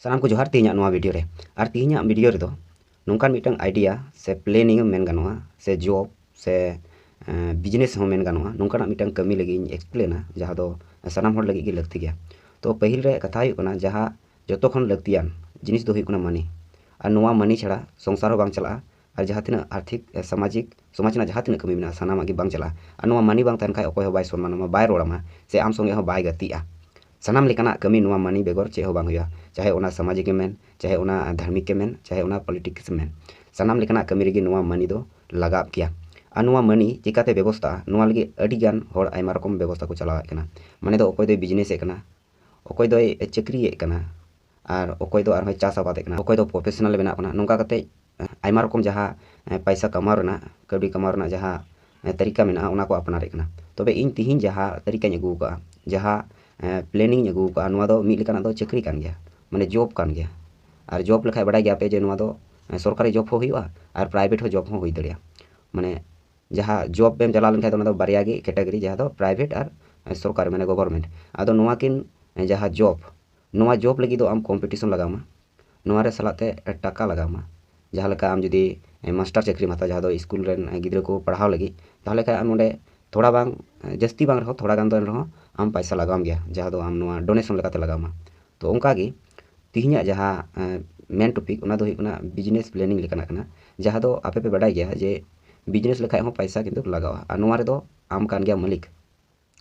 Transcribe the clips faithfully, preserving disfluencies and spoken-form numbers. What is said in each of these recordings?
ᱥᱟᱱᱟᱢ ᱠᱚ ᱡᱚᱦᱟᱨ ᱛᱮᱦᱮᱧᱟᱜ ᱱᱚᱣᱟ ᱵᱷᱤᱰᱤᱭᱳ ᱨᱮ᱾ ᱟᱨ ᱛᱮᱦᱮᱧᱟᱜ ᱵᱷᱤᱰᱤᱭᱳ ᱨᱮᱫᱚ ᱱᱚᱝᱠᱟᱱ ᱢᱤᱫᱴᱟᱝ ᱟᱭᱰᱤᱭᱟ ᱥᱮ ᱯᱞᱮᱱᱤᱝ ᱮᱢ ᱢᱮᱱ ᱜᱟᱱᱚᱜᱼᱟ, ᱥᱮ ᱡᱚᱵ ᱥᱮ ᱵᱤᱡᱽᱱᱮᱥ ᱦᱚᱸ ᱢᱮᱱ ᱜᱟᱱᱚᱜᱼᱟ, ᱱᱚᱝᱠᱟᱱᱟᱜ ᱢᱤᱫᱴᱟᱝ ᱠᱟᱹᱢᱤ ᱞᱟᱹᱜᱤᱫ ᱤᱧ ᱮᱠᱥᱯᱞᱮᱱᱟ, ᱡᱟᱦᱟᱸ ᱫᱚ ᱥᱟᱱᱟᱢ ᱦᱚᱲ ᱞᱟᱹᱜᱤᱫ ᱜᱮ ᱞᱟᱹᱠᱛᱤ ᱜᱮᱭᱟ᱾ ᱛᱚ ᱯᱟᱹᱦᱤᱞ ᱨᱮ ᱠᱟᱛᱷᱟ ᱦᱩᱭᱩᱜ ᱠᱟᱱᱟ, ᱡᱟᱦᱟᱸ ᱡᱚᱛᱚ ᱠᱷᱚᱱ ᱞᱟᱹᱠᱛᱤᱭᱟᱱ ᱡᱤᱱᱤᱥ ᱫᱚ ᱦᱩᱭᱩᱜ ᱠᱟᱱᱟ ᱢᱟᱱᱤ᱾ ᱟᱨ ᱱᱚᱣᱟ ᱢᱟᱱᱤ ᱪᱷᱟᱲᱟ ᱥᱚᱝᱥᱟᱨ ᱦᱚᱸ ᱵᱟᱝ ᱪᱟᱞᱟᱜᱼᱟ, ᱟᱨ ᱡᱟᱦᱟᱸ ᱛᱤᱱᱟᱹᱜ ᱟᱨᱛᱷᱤᱠ, ᱮ, ᱥᱟᱢᱟᱡᱤᱠ, ᱥᱚᱢᱟᱡᱽ ᱨᱮᱱᱟᱜ ᱡᱟᱦᱟᱸ ᱛᱤᱱᱟᱹᱜ ᱠᱟᱹᱢᱤ ᱢᱮᱱᱟᱜᱼᱟ, ᱥᱟᱱᱟᱢᱟᱜ ᱜᱮ ᱵᱟᱝ ᱪᱟᱞᱟᱜᱼᱟ᱾ ᱟᱨ ᱱᱚᱣᱟ ᱢᱟᱱᱤ ᱵᱟᱝ ᱛᱟᱦᱮᱱ ᱠᱷᱟᱡ ᱚᱠᱚᱭ ᱦᱚᱸ ᱵᱟᱭ ᱥᱚᱱᱢᱟᱱ ᱟᱢᱟ, ᱵᱟᱭ ᱨᱚᱲ ᱟᱢᱟ, ᱥᱮ ᱟᱢ ᱥᱚᱸᱜᱮ ᱦᱚᱸ ᱵᱟᱭ ᱜᱟᱛᱮᱜᱼᱟ᱾ ᱥᱟᱱᱟᱢ ᱞᱮᱠᱟᱱᱟᱜ ᱠᱟᱹᱢᱤ ᱱᱚᱣᱟ ᱢᱟᱱᱤ ᱵᱮᱜᱚᱨ ᱪᱮᱫ ᱦᱚᱸ ᱵᱟᱝ ᱦᱩᱭᱩᱜᱼᱟ᱾ ᱪᱟᱦᱮ ᱚᱱᱟ ᱥᱟᱢᱟᱡᱤᱠ ᱮᱢ ᱢᱮᱱ, ᱪᱟᱦᱮ ᱚᱱᱟ ᱫᱷᱟᱨᱢᱤᱠ ᱮᱢ ᱢᱮᱱ, ᱪᱟᱦᱮ ᱚᱱᱟ ᱯᱚᱞᱤᱴᱤᱠᱥ ᱮᱢ ᱢᱮᱱ, ᱥᱟᱱᱟᱢ ᱞᱮᱠᱟᱱᱟᱜ ᱠᱟᱹᱢᱤ ᱨᱮᱜᱮ ᱱᱚᱣᱟ ᱢᱟᱱᱤ ᱫᱚ ᱞᱟᱜᱟᱜ ᱜᱮᱭᱟ᱾ ᱟᱨ ᱱᱚᱣᱟ ᱢᱟᱱᱤ ᱪᱤᱠᱟᱛᱮ ᱵᱮᱵᱚᱥᱛᱷᱟᱜᱼᱟ, ᱱᱚᱣᱟ ᱞᱟᱹᱜᱤᱫ ᱟᱹᱰᱤ ᱜᱟᱱ ᱦᱚᱲ ᱟᱭᱢᱟ ᱨᱚᱠᱚᱢ ᱵᱮᱵᱚᱥᱛᱷᱟ ᱠᱚ ᱪᱟᱞᱟᱣᱮᱫ ᱠᱟᱱᱟ᱾ ᱢᱟᱱᱮ ᱫᱚ ᱚᱠᱚᱭ ᱫᱚᱭ ᱵᱤᱡᱽᱱᱮᱥᱮᱫ ᱠᱟᱱᱟ, ᱚᱠᱚᱭ ᱫᱚᱭ ᱪᱟᱹᱠᱨᱤᱭᱮᱫ ᱠᱟᱱᱟ, ᱟᱨ ᱚᱠᱚᱭ ᱫᱚ ᱟᱨᱦᱚᱸᱭ ᱪᱟᱥ ᱟᱵᱟᱫᱮᱫ ᱠᱟᱱᱟ, ᱚᱠᱚᱭ ᱫᱚ ᱯᱨᱚᱯᱷᱮᱥᱚᱱᱟᱞ ᱵᱮᱱᱟᱜ ᱠᱟᱱᱟ᱾ ᱱᱚᱝᱠᱟ ᱠᱟᱛᱮ ᱟᱭᱢᱟ ᱨᱚᱠᱚᱢ ᱡᱟᱦᱟᱸ, ᱮ, ᱯᱟᱭᱥᱟ ᱠᱟᱢᱟᱣ ᱨᱮᱱᱟᱜ, ᱠᱟᱹᱣᱰᱤ ᱠᱟᱢᱟᱣ ᱨᱮᱱᱟᱜ ᱡᱟᱦᱟᱸ, ᱮ, ᱛᱟᱹᱨᱤᱠᱟ ᱢᱮᱱᱟᱜᱼᱟ, ᱚᱱᱟ ᱠᱚ ᱟᱯᱱᱟᱨᱮᱫ ᱠᱟᱱᱟ᱾ ᱛᱚᱵᱮ ᱤᱧ ᱛᱤᱦᱤᱧ ᱡᱟᱦᱟᱸ ᱛᱟᱹᱨᱤᱠᱟᱧ ᱟᱹᱜᱩ ᱟᱠᱟᱫᱼᱟ, ᱡᱟᱦᱟᱸ, ᱮ, ᱯᱞᱮᱱᱤᱝ ᱤᱧ ᱟᱹᱜᱩ ᱟᱠᱟᱫᱼᱟ, ᱱᱚᱣᱟ ᱫᱚ ᱢᱤᱫ ᱞᱮᱠᱟᱱᱟᱜ ᱫᱚ ᱪᱟᱹᱠᱨᱤ ᱠᱟᱱ ᱜᱮᱭᱟ, ᱢᱟᱱᱮ ᱡᱚᱵ ᱠᱟᱱ ᱜᱮᱭᱟ᱾ ᱟᱨ ᱡᱚᱵ ᱞᱮᱠᱷᱟᱡ ᱵᱟᱰᱟᱭ ᱜᱮᱭᱟᱯᱮ ᱡᱮ ᱱᱚᱣᱟ ᱫᱚ, ᱮ, ᱥᱚᱨᱠᱟᱨᱤ ᱡᱚᱵ ᱦᱚᱸ ᱦᱩᱭᱩᱜᱼᱟ ᱟᱨ ᱯᱨᱟᱭᱵᱷᱮᱴ ᱦᱚᱸ ᱡᱚᱵ ᱦᱚᱸ ᱦᱩᱭ ᱫᱟᱲᱮᱭᱟᱜᱼᱟ᱾ ᱢᱟᱱᱮ ᱡᱟᱦᱟᱸ ᱡᱚᱵ ᱮᱢ ᱪᱟᱞᱟᱣ ᱞᱮᱱᱠᱷᱟᱱ ᱫᱚ ᱚᱱᱟ ᱫᱚ ᱵᱟᱨᱭᱟ ᱜᱮ ᱠᱮᱴᱟᱜᱚᱨᱤ, ᱡᱟᱦᱟᱸ ᱫᱚ ᱯᱨᱟᱭᱵᱷᱮᱴ ᱟᱨ, ᱮ, ᱥᱚᱨᱠᱟᱨᱤ, ᱢᱟᱱᱮ ᱜᱚᱵᱷᱚᱨᱢᱮᱱᱴ᱾ ᱟᱫᱚ ᱱᱚᱣᱟ ᱠᱤᱱ, ᱮ, ᱡᱟᱦᱟᱸ ᱡᱚᱵ, ᱱᱚᱣᱟ ᱡᱚᱵ ᱞᱟᱹᱜᱤᱫ ᱫᱚ ᱟᱢ ᱠᱚᱢᱯᱤᱴᱤᱥᱚᱱ ᱞᱟᱜᱟᱣ ᱟᱢᱟ, ᱱᱚᱣᱟ ᱨᱮ ᱥᱟᱞᱟᱜ ᱛᱮ ᱴᱟᱠᱟ ᱞᱟᱜᱟᱣ ᱟᱢᱟ᱾ ᱡᱟᱦᱟᱸ ᱞᱮᱠᱟ ᱟᱢ ᱡᱩᱫᱤ, ᱮ, ᱢᱟᱥᱴᱟᱨ ᱪᱟᱹᱠᱨᱤᱢ ᱦᱟᱛᱟᱣᱟ, ᱡᱟᱦᱟᱸ ᱫᱚ ᱥᱠᱩᱞ ᱨᱮᱱ, ᱮ, ᱜᱤᱫᱽᱨᱟᱹ ᱠᱚ ᱯᱟᱲᱦᱟᱣ ᱞᱟᱹᱜᱤᱫ, ᱛᱟᱦᱚᱞᱮ ᱠᱷᱟᱱ ᱟᱢ ᱚᱸᱰᱮ ᱛᱷᱚᱲᱟ ᱵᱟᱝ, ᱮ, ᱡᱟᱹᱥᱛᱤ ᱵᱟᱝ ᱨᱮᱦᱚᱸ, ᱛᱷᱚᱲᱟ ᱜᱟᱱ ᱫᱚ ᱮᱱ ᱨᱮᱦᱚᱸ ᱟᱢ ᱯᱟᱭᱥᱟ ᱞᱟᱜᱟᱣ ᱟᱢ ᱜᱮᱭᱟ, ᱡᱟᱦᱟᱸ ᱫᱚ ᱟᱢ ᱱᱚᱣᱟ ᱰᱳᱱᱮᱥᱚᱱ ᱞᱮᱠᱟᱛᱮ ᱞᱟᱜᱟᱣ ᱟᱢᱟ᱾ ᱛᱚ ᱚᱱᱠᱟ ᱜᱮ ᱛᱤᱦᱤᱧᱟᱜ ᱡᱟᱦᱟᱸ, ᱮ, ᱢᱮᱱ ᱴᱚᱯᱤᱠ, ᱚᱱᱟ ᱫᱚ ᱦᱩᱭᱩᱜ ᱠᱟᱱᱟ ᱵᱤᱡᱽᱱᱮᱥ ᱯᱞᱮᱱᱤᱝ ᱞᱮᱠᱟᱱᱟᱜ ᱠᱟᱱᱟ, ᱡᱟᱦᱟᱸ ᱫᱚ ᱟᱯᱮ ᱯᱮ ᱵᱟᱰᱟᱭ ᱜᱮᱭᱟ ᱡᱮ ᱵᱤᱡᱽᱱᱮᱥ ᱞᱮᱠᱷᱟᱡ ᱦᱚᱸ ᱯᱟᱭᱥᱟ ᱠᱤᱱᱛᱩ ᱞᱟᱜᱟᱜᱼᱟ, ᱟᱨ ᱱᱚᱣᱟ ᱨᱮᱫᱚ ᱟᱢ ᱠᱟᱱ ᱜᱮᱭᱟ ᱢᱟᱹᱞᱤᱠ᱾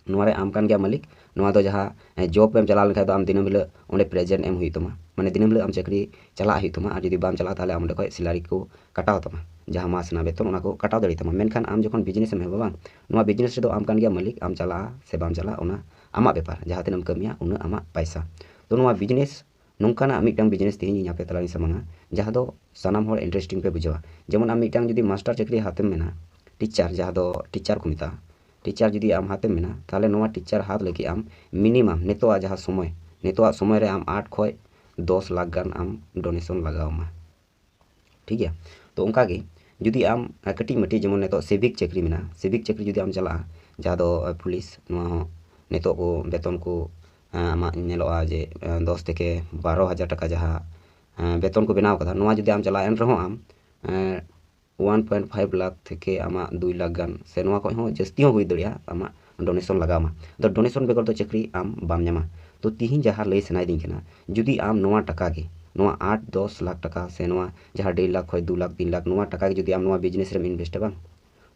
ᱱᱚᱣᱟ ᱨᱮ ᱟᱢ ᱠᱟᱱ ᱜᱮᱭᱟ ᱢᱟᱹᱞᱤᱠ᱾ ᱱᱚᱣᱟ ᱫᱚ ᱡᱟᱦᱟᱸ, ᱮ, ᱡᱚᱵ ᱨᱮᱢ ᱪᱟᱞᱟᱣ ᱞᱮᱱᱠᱷᱟᱱ ᱫᱚ ᱟᱢ ᱫᱤᱱᱟᱹᱢ ᱦᱤᱞᱳᱜ ᱚᱸᱰᱮ ᱯᱨᱮᱡᱮᱱᱴ ᱮᱢ ᱦᱩᱭᱩᱜ ᱛᱟᱢᱟ, ᱢᱟᱱᱮ ᱫᱤᱱᱟᱹᱢ ᱦᱤᱞᱳᱜ ᱟᱢ ᱪᱟᱹᱠᱨᱤ ᱪᱟᱞᱟᱜ ᱦᱩᱭᱩᱜ ᱛᱟᱢᱟ, ᱟᱨ ᱡᱩᱫᱤ ᱵᱟᱢ ᱪᱟᱞᱟᱜᱼᱟ ᱛᱟᱦᱚᱞᱮ ᱟᱢ ᱚᱸᱰᱮ ᱠᱷᱚᱱ ᱥᱮᱞᱟᱨᱤ ᱠᱚ ᱠᱟᱴᱟᱣ ᱛᱟᱢᱟ, ᱡᱟᱦᱟᱸ ᱢᱟᱥ ᱨᱮᱱᱟᱜ ᱵᱮᱛᱚᱱ ᱚᱱᱟ ᱠᱚ ᱠᱟᱴᱟᱣ ᱫᱟᱲᱮᱭᱟᱜ ᱛᱟᱢᱟ᱾ ᱢᱮᱱᱠᱷᱟᱱ ᱟᱢ ᱡᱚᱠᱷᱚᱱ ᱵᱤᱡᱽᱱᱮᱥ ᱮᱢ ᱮᱦᱚᱵᱟ ᱵᱟᱝ, ᱱᱚᱣᱟ ᱵᱤᱡᱽᱱᱮᱥ ᱨᱮᱫᱚ ᱟᱢ ᱠᱟᱱ ᱜᱮᱭᱟ ᱢᱟᱹᱞᱤᱠ, ᱟᱢ ᱪᱟᱞᱟᱜᱼᱟ ᱥᱮ ᱵᱟᱢ ᱪᱟᱞᱟᱜᱼᱟ ᱚᱱᱟ ᱟᱢᱟᱜ ᱵᱮᱯᱟᱨ, ᱡᱟᱦᱟᱸ ᱛᱤᱱᱟᱹᱜ ᱮᱢ ᱠᱟᱹᱢᱤᱭᱟ ᱩᱱᱟᱹᱜ ᱟᱢᱟᱜ ᱯᱟᱭᱥᱟ᱾ ᱛᱚ ᱱᱚᱣᱟ ᱵᱤᱡᱽᱱᱮᱥ ᱱᱚᱝᱠᱟᱱᱟᱜ ᱢᱤᱫᱴᱟᱝ ᱵᱤᱡᱽᱱᱮᱥ ᱛᱮᱦᱮᱧ ᱤᱧ ᱟᱯᱮ ᱛᱟᱞᱟᱨᱤᱧ ᱥᱟᱢᱟᱝᱟ, ᱡᱟᱦᱟᱸ ᱫᱚ ᱥᱟᱱᱟᱢ ᱦᱚᱲ ᱤᱱᱴᱟᱨᱮᱥᱴᱤᱝ ᱯᱮ ᱵᱩᱡᱷᱟᱹᱣᱟ᱾ ᱡᱮᱢᱚᱱ ᱟᱢ ᱢᱤᱫᱴᱟᱝ ᱡᱩᱫᱤ ᱢᱟᱥᱴᱟᱨ ᱪᱟᱹᱠᱨᱤ ᱦᱟᱛᱮᱢ ᱢᱮᱱᱟ, ᱴᱤᱪᱟᱨ, ᱡᱟᱦᱟᱸ ᱫᱚ ᱴᱤᱪᱟᱨ ᱠᱚ ᱢᱮᱛᱟᱜᱼᱟ, ᱴᱤᱪᱟᱨ ᱡᱩᱫᱤ ᱟᱢ ᱦᱟᱛᱮᱢ ᱢᱮᱱᱟ, ᱛᱟᱦᱚᱞᱮ ᱱᱚᱣᱟ ᱴᱤᱪᱟᱨ ᱦᱟᱛ ᱞᱟᱹᱜᱤᱫ ᱟᱢ ᱢᱤᱱᱤᱢᱟᱢ ᱱᱤᱛᱚᱜᱟᱜ ᱡᱟᱦᱟᱸ ᱥᱚᱢᱚᱭ, ᱱᱤᱛᱚᱜᱟᱜ ᱥᱚᱢᱚᱭ ᱨᱮ ᱟᱢ ᱟᱴ ᱠᱷᱚᱱ ᱫᱚᱥ ᱞᱟᱠᱷ ᱜᱟᱱ ᱟᱢ ᱰᱳᱱᱮᱥᱚᱱ ᱞᱟᱜᱟᱣ ᱟᱢᱟ᱾ ᱴᱷᱤᱠ ᱜᱮᱭᱟ? ᱛᱚ ᱚᱱᱠᱟ ᱜᱮ ᱡᱩᱫᱤ ᱟᱢ, ᱟ, ᱠᱟᱹᱴᱤᱡ ᱢᱟᱹᱴᱤᱡ, ᱡᱮᱢᱚᱱ ᱱᱤᱛᱚᱜ ᱥᱤᱵᱷᱤᱠ ᱪᱟᱹᱠᱨᱤ ᱢᱮᱱᱟᱜᱼᱟ, ᱥᱤᱵᱷᱤᱠ ᱪᱟᱹᱠᱨᱤ ᱡᱩᱫᱤ ᱟᱢ ᱪᱟᱞᱟᱜᱼᱟ, ᱡᱟᱦᱟᱸ ᱫᱚ, ᱟ, ᱯᱩᱞᱤᱥ, ᱱᱚᱣᱟ ᱦᱚᱸ ᱱᱤᱛᱚᱜ ᱠᱚ ᱵᱮᱛᱚᱱ ᱠᱚ, ᱟᱢᱟᱜ ᱧᱮᱞᱚᱜᱼᱟ ᱡᱮ ᱫᱚᱥ ᱛᱷᱮᱠᱮ ᱵᱟᱨᱚ ᱦᱟᱡᱟᱨ ᱴᱟᱠᱟ ᱡᱟᱦᱟᱸ ᱵᱮᱛᱚᱱ ᱠᱚ ᱵᱮᱱᱟᱣ ᱠᱟᱫᱟ, ᱱᱚᱣᱟ ᱡᱩᱫᱤ ᱟᱢ ᱪᱟᱞᱟᱜᱼᱟ, ᱮᱱ ᱨᱮᱦᱚᱸ ᱟᱢ ᱳᱣᱟᱱ ᱯᱚᱭᱮᱱᱴ ᱯᱷᱟᱭᱤᱵᱷ ᱞᱟᱠᱷ ᱛᱷᱮᱠᱮ ᱟᱢᱟᱜ ᱫᱩᱭ ᱞᱟᱠᱷ ᱜᱟᱱ ᱥᱮ ᱱᱚᱣᱟ ᱠᱷᱚᱱ ᱦᱚᱸ ᱡᱟᱹᱥᱛᱤ ᱦᱚᱸ ᱦᱩᱭ ᱫᱟᱲᱮᱭᱟᱜᱼᱟ ᱟᱢᱟᱜ ᱰᱳᱱᱮᱥᱚᱱ ᱞᱟᱜᱟᱣ ᱟᱢᱟ᱾ ᱟᱫᱚ ᱰᱳᱱᱮᱥᱚᱱ ᱵᱮᱜᱚᱨ ᱫᱚ ᱪᱟᱹᱠᱨᱤ ᱟᱢ ᱵᱟᱢ ᱧᱟᱢᱟ᱾ ᱛᱚ ᱛᱤᱦᱤᱧ ᱡᱟᱦᱟᱸ ᱞᱟᱹᱭ ᱥᱟᱱᱟᱭᱮᱫᱤᱧ ᱠᱟᱱᱟ, ᱡᱩᱫᱤ ᱟᱢ ᱱᱚᱣᱟ ᱴᱟᱠᱟ ᱜᱮ, ᱱᱚᱣᱟ ᱟᱴ ᱫᱚᱥ ᱞᱟᱠᱷ ᱴᱟᱠᱟ ᱥᱮ ᱱᱚᱣᱟ ᱡᱟᱦᱟᱸ ᱰᱮᱲ ᱞᱟᱠᱷ ᱠᱷᱚᱱ ᱫᱩ ᱞᱟᱠᱷ ᱛᱤᱱ ᱞᱟᱠᱷ, ᱱᱚᱣᱟ ᱴᱟᱠᱟ ᱜᱮ ᱡᱩᱫᱤ ᱟᱢ ᱱᱚᱣᱟ ᱵᱤᱡᱽᱱᱮᱥ ᱨᱮᱢ ᱤᱱᱵᱷᱮᱥᱴᱟ ᱵᱟᱝ,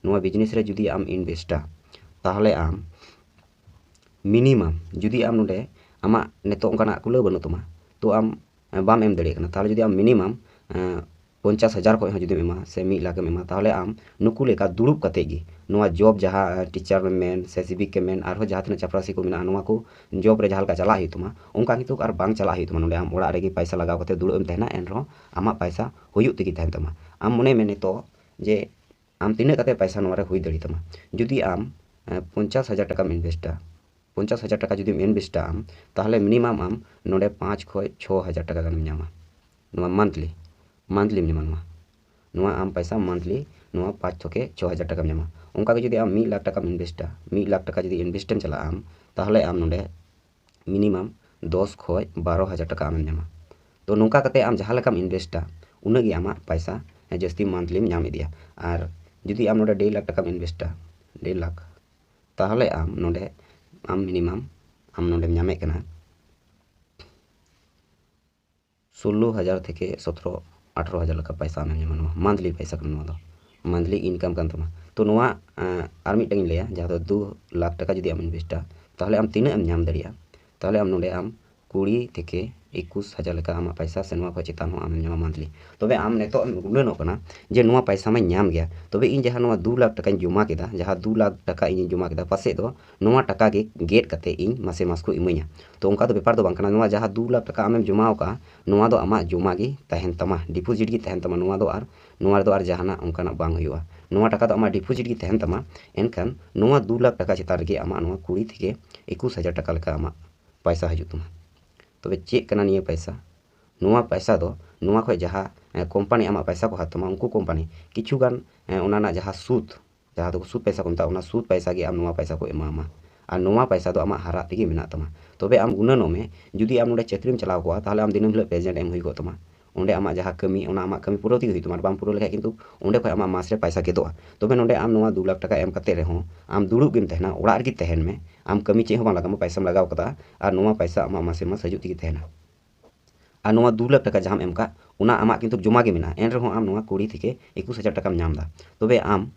ᱱᱚᱣᱟ ᱵᱤᱡᱽᱱᱮᱥ ᱨᱮ ᱡᱩᱫᱤ ᱟᱢ ᱤᱱᱵᱷᱮᱥᱴᱟ, ᱛᱟᱦᱚᱞᱮ ᱟᱢ ᱢᱤᱱᱤᱢᱟᱢ ᱡᱩᱫᱤ ᱟᱢ ᱱᱚᱰᱮ ᱟᱢᱟᱜ ᱱᱤᱛᱚᱜ ᱚᱱᱠᱟᱱᱟᱜ ᱠᱩᱞᱟᱹᱣ ᱵᱟᱹᱱᱩᱜ ᱛᱟᱢᱟ, ᱛᱚ ᱟᱢ ᱵᱟᱢ ᱮᱢ ᱫᱟᱲᱮᱭᱟᱜ ᱠᱟᱱᱟ, ᱛᱟᱦᱚᱞᱮ ᱡᱩᱫᱤ ᱟᱢ ᱢᱤᱱᱤᱢᱟᱢ ᱯᱚᱧᱪᱟᱥ ᱦᱟᱡᱟᱨ ᱠᱷᱚᱱ ᱦᱚᱸ ᱡᱩᱫᱤᱢ ᱮᱢᱟ ᱥᱮ ᱢᱤᱫ ᱞᱟᱠᱷ ᱮᱢ ᱮᱢᱟ, ᱛᱟᱦᱚᱞᱮ ᱟᱢ ᱱᱩᱠᱩ ᱞᱮᱠᱟ ᱫᱩᱲᱩᱵ ᱠᱟᱛᱮ ᱜᱮ ᱱᱚᱣᱟ ᱡᱚᱵ ᱡᱟᱦᱟᱸ ᱴᱤᱪᱟᱨ ᱮᱢ ᱢᱮᱱ ᱥᱮ ᱥᱤᱵᱤᱠ ᱮᱢ ᱢᱮᱱ, ᱟᱨᱦᱚᱸ ᱡᱟᱦᱟᱸ ᱛᱤᱱᱟᱹᱜ ᱪᱟᱯᱨᱟᱥᱤ ᱠᱚ ᱢᱮᱱᱟᱜᱼᱟ, ᱱᱚᱣᱟ ᱠᱚ ᱡᱚᱵ ᱨᱮ ᱡᱟᱦᱟᱸ ᱞᱮᱠᱟ ᱪᱟᱞᱟᱜ ᱦᱩᱭᱩᱜ ᱛᱟᱢᱟ, ᱚᱱᱠᱟ ᱠᱤᱱᱛᱩ ᱟᱨ ᱵᱟᱝ ᱪᱟᱞᱟᱜ ᱦᱩᱭᱩᱜ ᱛᱟᱢᱟ᱾ ᱱᱚᱰᱮ ᱟᱢ ᱚᱲᱟᱜ ᱨᱮᱜᱮ ᱯᱟᱭᱥᱟ ᱞᱟᱜᱟᱣ ᱠᱟᱛᱮ ᱫᱩᱲᱩᱵ ᱮᱢ ᱛᱟᱦᱮᱱᱟ, ᱮᱱ ᱨᱮᱦᱚᱸ ᱟᱢᱟᱜ ᱯᱟᱭᱥᱟ ᱦᱩᱭᱩᱜ ᱛᱮᱜᱮ ᱛᱟᱦᱮᱱ ᱛᱟᱢᱟ᱾ ᱟᱢ ᱢᱚᱱᱮ ᱢᱮ ᱱᱤᱛᱚᱜ ᱡᱮ ᱟᱢ ᱛᱤᱱᱟᱹᱜ ᱠᱟᱛᱮ ᱯᱟᱭᱥᱟ ᱱᱚᱣᱟ ᱨᱮ ᱦᱩᱭ ᱫᱟᱲᱮ ᱛᱟᱢᱟ᱾ ᱡᱩᱫᱤ ᱟᱢ ᱯᱚᱧᱪᱟᱥ ᱦᱟᱡᱟᱨ ᱴᱟᱠᱟᱢ ᱤᱱᱵᱷᱮᱥᱴᱟ, ᱯᱚᱧᱪᱟᱥ ᱦᱟᱡᱟᱨ ᱴᱟᱠᱟ ᱡᱩᱫᱤᱢ ᱤᱱᱵᱷᱮᱥᱴᱟ ᱟᱢ, ᱛᱟᱦᱚᱞᱮ ᱢᱤᱱᱤᱢᱟᱢ ᱟᱢ ᱱᱚᱰᱮ ᱯᱟᱸᱪ ᱠᱷᱚᱱ ᱪᱷᱚ ᱦᱟᱡᱟᱨ ᱴᱟᱠᱟ ᱜᱟᱱᱮᱢ ᱧᱟᱢᱟ᱾ ᱱᱚᱣᱟ ᱢᱟᱱᱛᱷᱞᱤ, ᱢᱟᱱᱛᱷᱞᱤᱢ ᱧᱟᱢᱟ ᱱᱚᱣᱟ᱾ ᱱᱚᱣᱟ ᱟᱢ ᱯᱟᱭᱥᱟ ᱢᱟᱱᱛᱷᱞᱤ ᱱᱚᱣᱟ ᱯᱟᱸᱪ ᱛᱷᱮᱠᱮ ᱪᱷᱚ ᱦᱟᱡᱟᱨ ᱴᱟᱠᱟᱢ ᱧᱟᱢᱟ᱾ ᱚᱱᱠᱟ ᱜᱮ ᱡᱩᱫᱤ ᱟᱢ ᱢᱤᱫ ᱞᱟᱠᱷ ᱴᱟᱠᱟᱢ ᱤᱱᱵᱷᱮᱥᱴᱟ, ᱢᱤᱫ ᱞᱟᱠᱷ ᱴᱟᱠᱟ ᱡᱩᱫᱤ ᱤᱱᱵᱷᱮᱥᱴ ᱮᱢ ᱪᱟᱞᱟᱜᱼᱟ ᱟᱢ, ᱛᱟᱦᱚᱞᱮ ᱟᱢ ᱱᱚᱰᱮ ᱢᱤᱱᱤᱢᱟᱢ ᱫᱚᱥ ᱠᱷᱚᱱ ᱵᱟᱨᱚ ᱦᱟᱡᱟᱨ ᱴᱟᱠᱟ ᱟᱢᱮᱢ ᱧᱟᱢᱟ᱾ ᱛᱚ ᱱᱚᱝᱠᱟ ᱠᱟᱛᱮ ᱟᱢ ᱡᱟᱦᱟᱸ ᱞᱮᱠᱟᱢ ᱤᱱᱵᱷᱮᱥᱴᱟ, ᱩᱱᱟᱹᱜ ᱜᱮ ᱟᱢᱟᱜ ᱯᱟᱭᱥᱟ ᱡᱟᱹᱥᱛᱤ ᱢᱟᱱᱛᱷᱞᱤᱢ ᱧᱟᱢ ᱤᱫᱤᱭᱟ᱾ ᱟᱨ ᱡᱩᱫᱤ ᱟᱢ ᱱᱚᱰᱮ ᱰᱮᱲ ᱞᱟᱠᱷ ᱴᱟᱠᱟᱢ ᱤᱱᱵᱷᱮᱥᱴᱟ, ᱰᱮᱲ ᱞᱟᱠᱷ, ᱛᱟᱦᱚᱞᱮ ᱟᱢ ᱱᱚᱰᱮ ᱟᱢ ᱢᱤᱱᱤᱢᱟᱢ ᱟᱢ ᱱᱚᱰᱮᱢ ᱧᱟᱢᱮᱫ ᱠᱟᱱᱟ ᱥᱳᱞᱞᱳ ᱦᱟᱡᱟᱨ ᱛᱷᱮᱠᱮ ᱥᱚᱛᱨᱚ ᱟᱴᱷᱨᱚ ᱦᱟᱡᱟᱨ ᱞᱮᱠᱟ ᱯᱟᱭᱥᱟ ᱟᱢᱮᱢ ᱧᱟᱢᱟ᱾ ᱱᱚᱣᱟ ᱢᱟᱱᱛᱷᱞᱤ ᱯᱟᱭᱥᱟ ᱠᱟᱱᱟ, ᱱᱚᱣᱟ ᱫᱚ ᱢᱟᱱᱛᱷᱞᱤ ᱤᱱᱠᱟᱢ ᱠᱟᱱ ᱛᱟᱢᱟ᱾ ᱛᱚ ᱱᱚᱣᱟ ᱟᱨ ᱢᱤᱫᱴᱟᱝ ᱤᱧ ᱞᱟᱹᱭᱟ, ᱡᱟᱦᱟᱸ ᱫᱚ ᱫᱩ ᱞᱟᱠᱷ ᱴᱟᱠᱟ ᱡᱩᱫᱤ ᱟᱢ ᱤᱱᱵᱷᱮᱥᱴᱟ, ᱛᱟᱦᱚᱞᱮ ᱟᱢ ᱛᱤᱱᱟᱹᱜ ᱮᱢ ᱧᱟᱢ ᱫᱟᱲᱮᱭᱟᱜᱼᱟ? ᱛᱟᱦᱚᱞᱮ ᱟᱢ ᱱᱚᱰᱮ ᱟᱢ ᱠᱩᱲᱤ ᱛᱷᱮᱠᱮ ᱮᱠᱩᱥ ᱦᱟᱡᱟᱨ ᱞᱮᱠᱟ ᱟᱢᱟᱜ ᱯᱟᱭᱥᱟ ᱥᱮ ᱱᱚᱣᱟ ᱠᱷᱚᱱ ᱪᱮᱛᱟᱱ ᱦᱚᱸ ᱟᱢᱮᱢ ᱧᱟᱢᱟ ᱢᱟᱱᱛᱷᱞᱤ᱾ ᱛᱚᱵᱮ ᱟᱢ ᱱᱤᱛᱚᱜ ᱮᱢ ᱜᱩᱱᱟᱹᱱᱚᱜ ᱠᱟᱱᱟ ᱡᱮ ᱱᱚᱣᱟ ᱯᱟᱭᱥᱟ ᱢᱟᱧ ᱧᱟᱢ ᱜᱮᱭᱟ, ᱛᱚᱵᱮ ᱤᱧ ᱡᱟᱦᱟᱸ ᱱᱚᱣᱟ ᱫᱩ ᱞᱟᱠᱷ ᱴᱟᱠᱟᱧ ᱡᱚᱢᱟ ᱠᱮᱫᱟ, ᱡᱟᱦᱟᱸ ᱫᱩ ᱞᱟᱠᱷ ᱴᱟᱠᱟ ᱤᱧᱤᱧ ᱡᱚᱢᱟ ᱠᱮᱫᱟ, ᱯᱟᱥᱮᱡ ᱫᱚ ᱱᱚᱣᱟ ᱴᱟᱠᱟ ᱜᱮ ᱜᱮᱫ ᱠᱟᱛᱮ ᱤᱧ ᱢᱟᱥᱮ ᱢᱟᱥ ᱠᱚ ᱤᱢᱟᱹᱧᱟ᱾ ᱛᱚ ᱚᱱᱠᱟ ᱫᱚ ᱵᱮᱯᱟᱨ ᱫᱚ ᱵᱟᱝ ᱠᱟᱱᱟ᱾ ᱱᱚᱣᱟ ᱡᱟᱦᱟᱸ ᱫᱩ ᱞᱟᱠᱷ ᱴᱟᱠᱟ ᱟᱢᱮᱢ ᱡᱚᱢᱟ ᱟᱠᱟᱫᱼᱟ, ᱱᱚᱣᱟ ᱫᱚ ᱟᱢᱟᱜ ᱡᱚᱢᱟ ᱜᱮ ᱛᱟᱦᱮᱱ ᱛᱟᱢᱟ, ᱰᱤᱯᱚᱡᱤᱴ ᱜᱮ ᱛᱟᱦᱮᱱ ᱛᱟᱢᱟ᱾ ᱱᱚᱣᱟ ᱫᱚ ᱟᱨ, ᱱᱚᱣᱟ ᱨᱮᱫᱚ ᱟᱨ ᱡᱟᱦᱟᱱᱟᱜ ᱚᱱᱠᱟᱱᱟᱜ ᱵᱟᱝ ᱦᱩᱭᱩᱜᱼᱟ᱾ ᱱᱚᱣᱟ ᱴᱟᱠᱟ ᱫᱚ ᱟᱢᱟᱜ ᱰᱤᱯᱚᱡᱤᱴ ᱜᱮ ᱛᱟᱦᱮᱱ ᱛᱟᱢᱟ᱾ ᱮᱱᱠᱷᱟᱱ ᱱᱚᱣᱟ ᱫᱩ ᱞᱟᱠᱷ ᱴᱟᱠᱟ ᱪᱮᱛᱟᱱ ᱨᱮᱜᱮ ᱟᱢᱟᱜ ᱱᱚᱣᱟ ᱠᱩᱲᱤ ᱛᱷᱮᱠᱮ ᱮᱠᱩᱥ ᱦᱟᱡᱟᱨ ᱴᱟᱠᱟ ᱞᱮᱠᱟ ᱟᱢᱟᱜ ᱯᱟᱭᱥᱟ ᱦᱤᱡᱩᱜ ᱛᱟᱢᱟ᱾ ᱛᱚᱵᱮ ᱪᱮᱫ ᱠᱟᱱᱟ ᱱᱤᱭᱟᱹ ᱯᱟᱭᱥᱟ? ᱱᱚᱣᱟ ᱯᱟᱭᱥᱟ ᱫᱚ ᱱᱚᱣᱟ ᱠᱷᱚᱱ ᱡᱟᱦᱟᱸ ᱠᱳᱢᱯᱟᱱᱤ ᱟᱢᱟᱜ ᱯᱟᱭᱥᱟ ᱠᱚ ᱦᱟᱛᱟᱣ ᱛᱟᱢᱟ, ᱩᱱᱠᱩ ᱠᱳᱢᱯᱟᱱᱤ ᱠᱤᱪᱷᱩ ᱜᱟᱱ ᱚᱱᱟ ᱨᱮᱱᱟᱜ ᱡᱟᱦᱟᱸ ᱥᱩᱫᱽ, ᱡᱟᱦᱟᱸ ᱫᱚ ᱥᱩᱫᱽ ᱯᱟᱭᱥᱟ ᱠᱚ ᱢᱮᱛᱟᱜᱼᱟ, ᱚᱱᱟ ᱥᱩᱫᱽ ᱯᱟᱭᱥᱟ ᱜᱮ ᱟᱢ ᱱᱚᱣᱟ ᱯᱟᱭᱥᱟ ᱠᱚ ᱮᱢᱟᱢᱟ᱾ ᱟᱨ ᱱᱚᱣᱟ ᱯᱟᱭᱥᱟ ᱫᱚ ᱟᱢᱟᱜ ᱦᱟᱨᱟᱜ ᱛᱮᱜᱮ ᱢᱮᱱᱟᱜ ᱛᱟᱢᱟ᱾ ᱛᱚᱵᱮ ᱟᱢ ᱜᱩᱱᱟᱹᱱᱚᱜ ᱢᱮ, ᱡᱩᱫᱤ ᱟᱢ ᱱᱚᱰᱮ ᱪᱟᱹᱠᱨᱤᱢ ᱪᱟᱞᱟᱣ ᱠᱚᱜᱼᱟ, ᱛᱟᱦᱚᱞᱮ ᱟᱢ ᱫᱤᱱᱟᱹᱢ ᱦᱤᱞᱳᱜ present ᱮᱢ ᱦᱩᱭ ᱠᱚᱜ ᱛᱟᱢᱟ᱾ ᱚᱸᱰᱮ ᱟᱢᱟᱜ ᱡᱟᱦᱟᱸ ᱠᱟᱹᱢᱤ, ᱚᱱᱟ ᱟᱢᱟᱜ ᱠᱟᱹᱢᱤ ᱯᱩᱨᱟᱹᱣ ᱛᱮᱜᱮ ᱦᱩᱭᱩᱜ ᱛᱟᱢᱟ, ᱟᱨ ᱵᱟᱢ ᱯᱩᱨᱟᱹᱣ ᱞᱮᱠᱷᱟᱡ ᱠᱤᱱᱛᱩ ᱚᱸᱰᱮ ᱠᱷᱚᱡ ᱟᱢᱟᱜ ᱢᱟᱥ ᱨᱮ ᱯᱟᱭᱥᱟ ᱜᱮᱫᱚᱜᱼᱟ᱾ ᱛᱚᱵᱮ ᱱᱚᱰᱮ ᱟᱢ ᱱᱚᱣᱟ ᱫᱩ ᱞᱟᱠᱷ ᱴᱟᱠᱟ ᱮᱢ ᱠᱟᱛᱮ ᱨᱮᱦᱚᱸ ᱟᱢ ᱫᱩᱲᱩᱵ ᱜᱮᱢ ᱛᱟᱦᱮᱱᱟ, ᱚᱲᱟᱜ ᱨᱮᱜᱮ ᱛᱟᱦᱮᱱ ᱢᱮ, ᱟᱢ ᱠᱟᱹᱢᱤ ᱪᱮᱫ ᱦᱚᱸ ᱵᱟᱝ ᱞᱟᱜᱟᱣ ᱟᱢᱟ, ᱯᱟᱭᱥᱟᱢ ᱞᱟᱜᱟᱣ ᱠᱟᱫᱟ, ᱟᱨ ᱱᱚᱣᱟ ᱯᱟᱭᱥᱟ ᱟᱢᱟᱜ ᱢᱟᱥᱮ ᱢᱟᱥ ᱦᱤᱡᱩᱜ ᱛᱮᱜᱮ ᱛᱟᱦᱮᱱᱟ᱾ ᱟᱨ ᱱᱚᱣᱟ ᱫᱩ ᱞᱟᱠᱷ ᱴᱟᱠᱟ ᱡᱟᱦᱟᱸᱢ ᱮᱢ ᱠᱟᱜ, ᱚᱱᱟ ᱟᱢᱟᱜ ᱠᱤᱱᱛᱩ ᱡᱚᱢᱟ ᱜᱮ ᱢᱮᱱᱟᱜᱼᱟ, ᱮᱱ ᱨᱮᱦᱚᱸ ᱟᱢ ᱱᱚᱣᱟ ᱠᱩᱲᱤ ᱛᱷᱮᱠᱮ ᱮᱠᱩᱥ ᱦᱟᱡᱟᱨ ᱴᱟᱠᱟᱢ ᱧᱟᱢ ᱮᱫᱟ᱾ ᱛᱚᱵᱮ ᱟᱢ